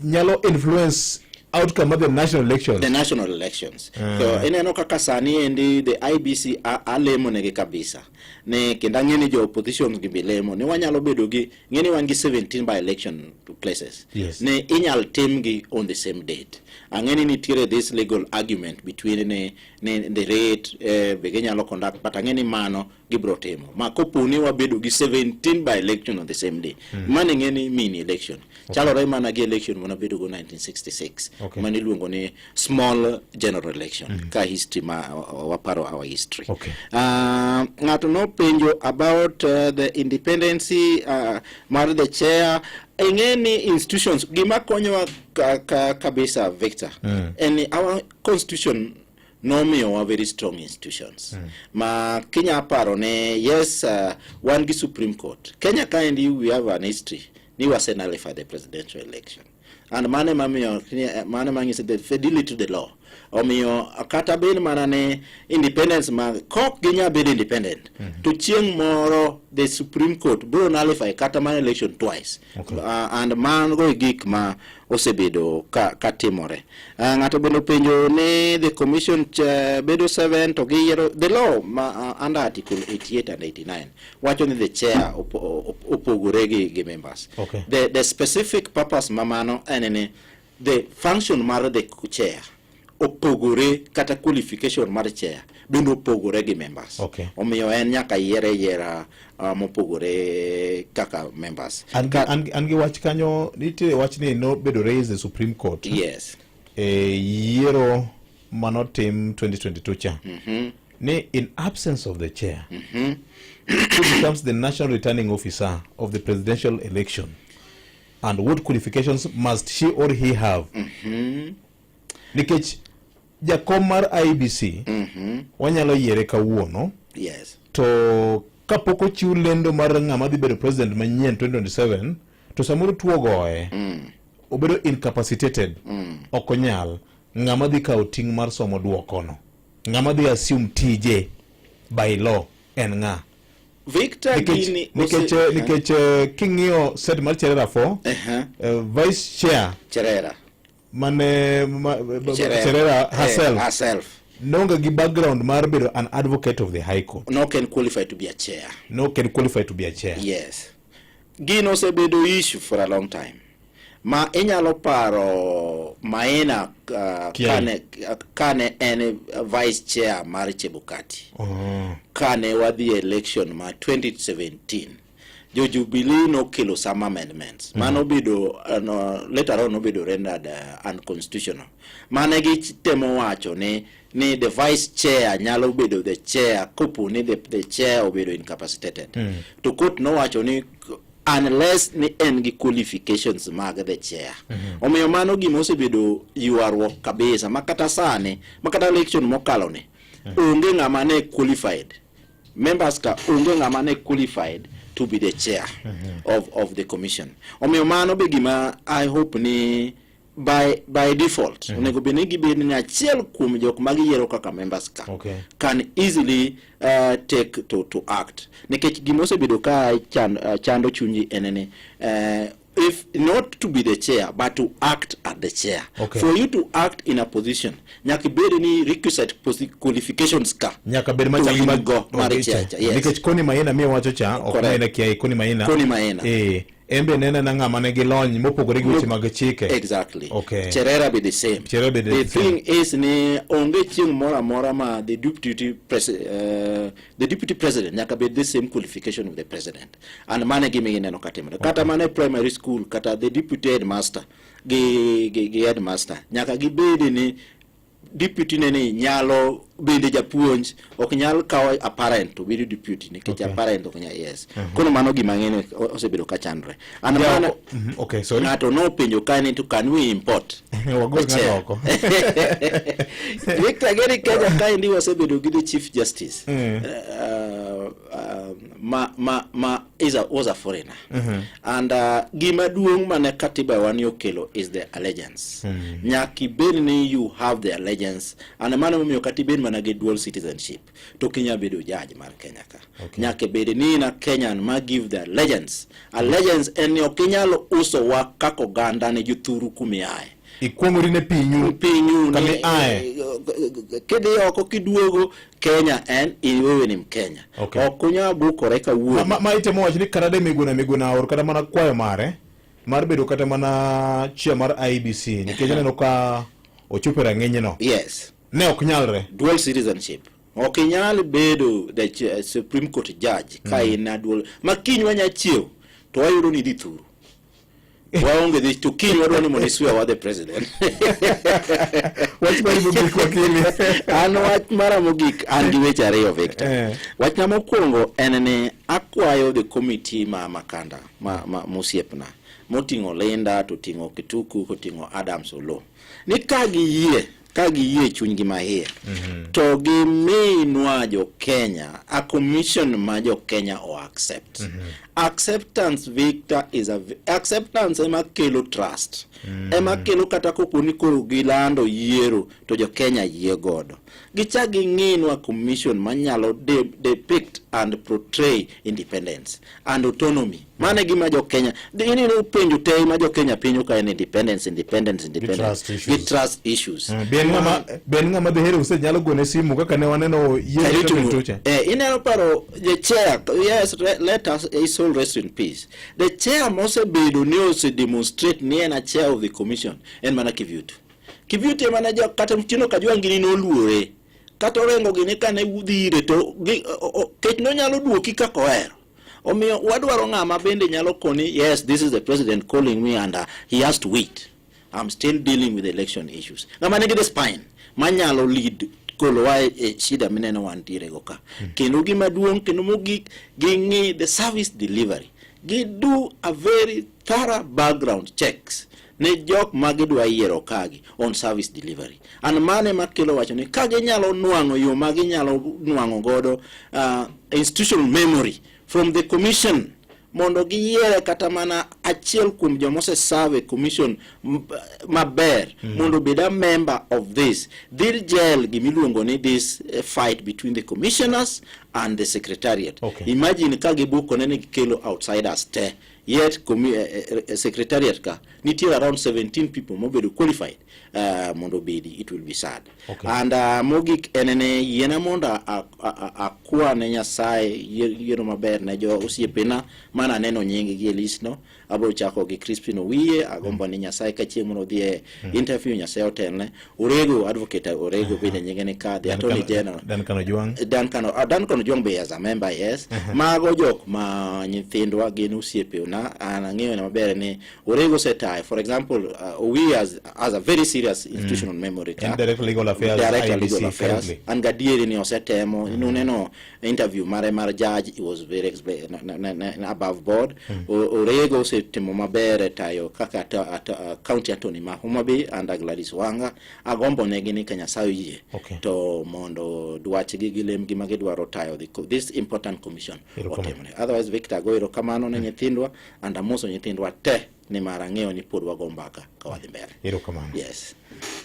nyalo influence outcome of the national elections. The national elections. So ineno kaka sani endi the IEBC alemo negi kabisa ne, kendo ang'e ni jo opposition gi be lemo ni wanyalo bedo gi, ng'e ni wan gi 17 by election places ne inyal timgi on the same date. Ang'e ni nitiere this legal argument between ne the rate be ginyalo conduct, but ang'e ni mano gibro timo ma kopo ni wabedo gi 17 by election on the same day. Mano ing'e ni mini election chalore mana gi election manabedo go 1966 mane iluongo ni small general election. Ka history ma waparo our history. Ng'ato nopenjo about the independency mar the chair. Ing'e ni institutions gima konyowa ka kabisa, Victor, en ni our constitution nomiyowa very strong institutions ma kinya paro ne. Yes, wan gi Supreme Court Kenya kaendi. We have an history ni wase nullify the presidential election, and mano emamiyo, mano manyiso the fidelity to the law. Omiyo kata bed mana ne independence ma kok ginya bedo independent, to chieng' moro the Supreme Court biro nullify kata mana election twice. And mago e gik ma osebedo ka timore. Ng'ato bende openjo ni the commission bedo 7 to giyiero the law ma under article 88 and 89 wacho ni the chair opogore gi members. The specific purpose ma mano en ni the function mar the chair opogore, kata qualification mar chair bende opogore gi members. Omiyo en nyaka yiere yiera mopogore kaka members. An gi wach kanyo, nitie wach ni nobedo raised e Supreme Court e yiero manotim 2022 cha, ni in absence of the chair, who becomes the national returning officer of the presidential election, and what qualifications must she or he have? Nikech jakom mar IEBC wanyalo yiere kawuono, to kapok ochiw lendo mar ng'ama dhi bedo president manyien 2027, to samoro tuo goye, obedo incapacitated, ok onyal. Ng'ama dhi kawo ting' mar somo duokono, ng'ama dhi assume tije by law en ng'a? Victor, gini Nikech nikech king'iyo set mar Cherera 4, vice chair Cherera mane Cherera. Cherera herself, herself nonge gi background mar bedo an advocate of the High Court. No can qualify to be a chair. No can qualify to be a chair. Yes, gino osebedo issue for a long time ma inyalo paro Maina Kiai. Kane en vice chair mar Chebukati. Kane wadhi e election ma 2017, jo Jubilee nokelo some amendments manobedo no, later on nobedo rendered unconstitutional, mane gitemo wacho ni the vice chair nyalo bedo the chair kopo ni the chair obedo incapacitated. To court nowacho ni unless ni en gi qualifications mag the chair. Omiyo mano gima osebedo ywaruok kabisa ma kata sani, ma kata election mokalo ni, onge ng'ama ne qualified members ka, onge ng'ama ne qualified to be the chair of the commission. Omiyo mano be gima I hope ni by default onego bed ni gibed ni achiel kuom jok ma giyiero kaka members ka can easily take to act, nikech gima osebedo ka chando chunyi en ni if not to be the chair but to act at the chair. For you to act in a position, nyaka ibed ni requisite qualifications ka nyaka bed machal to in go mar chair cha, yes. Nikech Koni Maina miwacho cha ok. Maina Kiai, Koni Maina. Koni Maina. Eh, en be nene na ng'ama nigi lony mopogore gi weche mag chike. Exactly. Cherera be the same. Cherera be the The same. thing is ni onge chieng' moro amora ma the deputy president nyaka bed the same qualification with the president, and mano e gima ineno ka timore kata mana e primary school, kata the deputy headmaster gi headmaster nyaka gibed ni deputy ne ni nyalo bende japuonj ok nyal kawo a parent to bedo deputy nikech a parent ok nyal, yes. Koro mano gima ng'eni osebedo ka chandre and mano Okay, sorry. Ng'ato nopenjo ka ni to can we import Wagol the chair? Ng'ato oko. Victor Geri, Kenya kaendi wasebedo gi the chief justice. ma was a foreigner. And gima duong' mane katiba wa ni okelo is the allegiance. Nyaka ibed ni you have the allegiance, and mano momiyo kata ibed mana gi dual citizenship to ok inyal bedo judge mar Kenya ka. Nyaka ibed ni in a Kenyan ma give the allegiance. Allegiance en ni ok inyal uso wa kaka oganda ne jothuru kumiaye. Ikuong'ori ne pinyu. Pinyu. Kama ni iaye. Kidhi oko kiduogo Kenya, en in wewe ni Mkenya. Ok unyal bukore kawuono. Ma itemo wacho ni kata de Miguna or kata mana kwayo mare mar bedo kata mana chair mar IEBC, nikech aneno ka ochopo e rang'iny no. Yes. Ne ok nyalre. Dual citizenship. Ok inyal bedo the Supreme Court judge ka in a dual. Ma kiny wanya chiew to wayudo ni idhi thuru. Waonge dhi to kiny wadwa ni mondo iswear wa the president. Wach mari mogik, wakili. An wach mara mogik, an gi weche ariyo, Victor. Wachna mokwongo en ni akwayo the committee ma Makanda ma mosiepna moting'o Linda to ting'o Kituku koting'o Adams Olo ni ka giyie chunygi mahie to giminwa jo Kenya a commission ma jo Kenya o accept. Acceptance, Victor, is a acceptance ema kelo trust, ema kelo kata kopo ni koro gilando yiero to jo Kenya yie godo. Gichak ging'inwa commission manyalo depict and portray independence and autonomy. Mano e gima jo Kenya ineno penjo te ma jo Kenya penjo ka en independence, independence, independence. Trust issues. Gi trust issues. Be en ng'ama dhi use nyalo gone simu kaka ne waneno yiero Karitu- tuche. Ineno paro the chair, yes, let us his soul rest in peace. The chair mosebedo ni ose demonstrate ni en a chair of the commission en mana Kivuto. Kivuto ema ne jo kata Tino Kajwang' gini noluore kata Orengo gini kane udhi ire to kech nonyalo duoki kaka ohero. Omiyo wadwaro ng'ama bende nyalo koni, "Yes, this is the president calling me and he has to wait. I'm still dealing with election issues." Ng'ama nigi the spine manyalo lead golowa e shida mineno wantiere go ka. Kendo gima duong' kendo mogik, ging'i the service delivery. Gi do a very thorough background checks ne jok ma gidwa yiero kagi on service delivery. And mano ema kelo wacho ni ka ginyalo nwang'o yo ma ginyalo nwang'o godo institutional memory from the commission mondo giyiere kata mana achiel kuom joma ose serve commission maber mondo obed a member of this dhi gel gimiluongo ni this fight between the commissioners and the secretariat. Imagine ka gibukone ni gikelo outsiders te, yet secretariat ka nitie around 17 people mobedo qualified mondo obedi, it will be sad. And mogik en ni yiena mondo akwa ne Nyasaye yiero maber ne jo osiepena mana aneno nying gi e list no. Abiro chako gi Crispin Owiye. Agombo ni Nyasaye ka chieng' moro odhi e interview, Nyasaye otelne. Orego, Advocate Orego bende nyinge ni ka, the Attorney General. Duncan Ojwang'. Duncan Ojwang be as a member, yes. Mago jok ma nyithindwa, gin osiepena. An ang'eyo maber ni Orego osetayo, for example, Owiye has a very serious institutional memory ka. En Director Legal Affairs, Director IEBC Legal Affairs. currently. An gadieri ni osetemo. Nuneno interview mare mar judge, he was very above board. Orego osetimo maber e tayo kaka county attorney ma Homa Bay under Gladys Wanga. Agombo negi ni ka Nyasaye oyie to mondo dwachgi gi lemgi ma gidwaro tayo this important commission Erokamano. otimre. Otherwise, Victor, ago erokamano ne nyithindwa and amoso nyithindwa te, nimar ang'eyo ni pod wago mbaka ka wadhi mbele. Erokamano. Yes.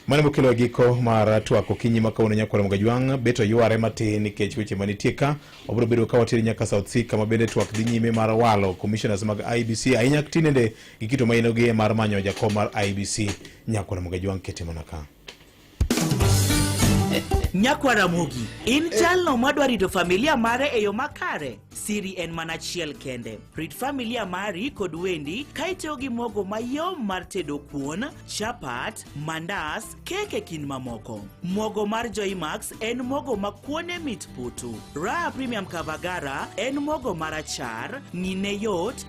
Mano mokelo e giko mar twak okinyi ma kawuono. Nyakwar Mogajwang' bet oyware matin nikech weche manitie ka wabiro bedo ka wateri nyaka South C, kama bende twak dhi nyime mar walo commissioners mag IEBC, ahinya tinende gi kito mainogi mar manyo jakom mar IEBC. Nyakwar Mogajwang' kete mana ka. Nyakwa Ramogi, in jalno madwa rito familia mare e yo makare. Siri en mana achiel kende. Rit familia mari kod wendi ka itiyo gi mogo mayom mar tedo kuon, chapat, mandas, kek e kind mamoko. Mogo mar Joymax en mogo ma kuone mit putu. Raha Premium Kavagara en mogo marachar, ng'ine yot.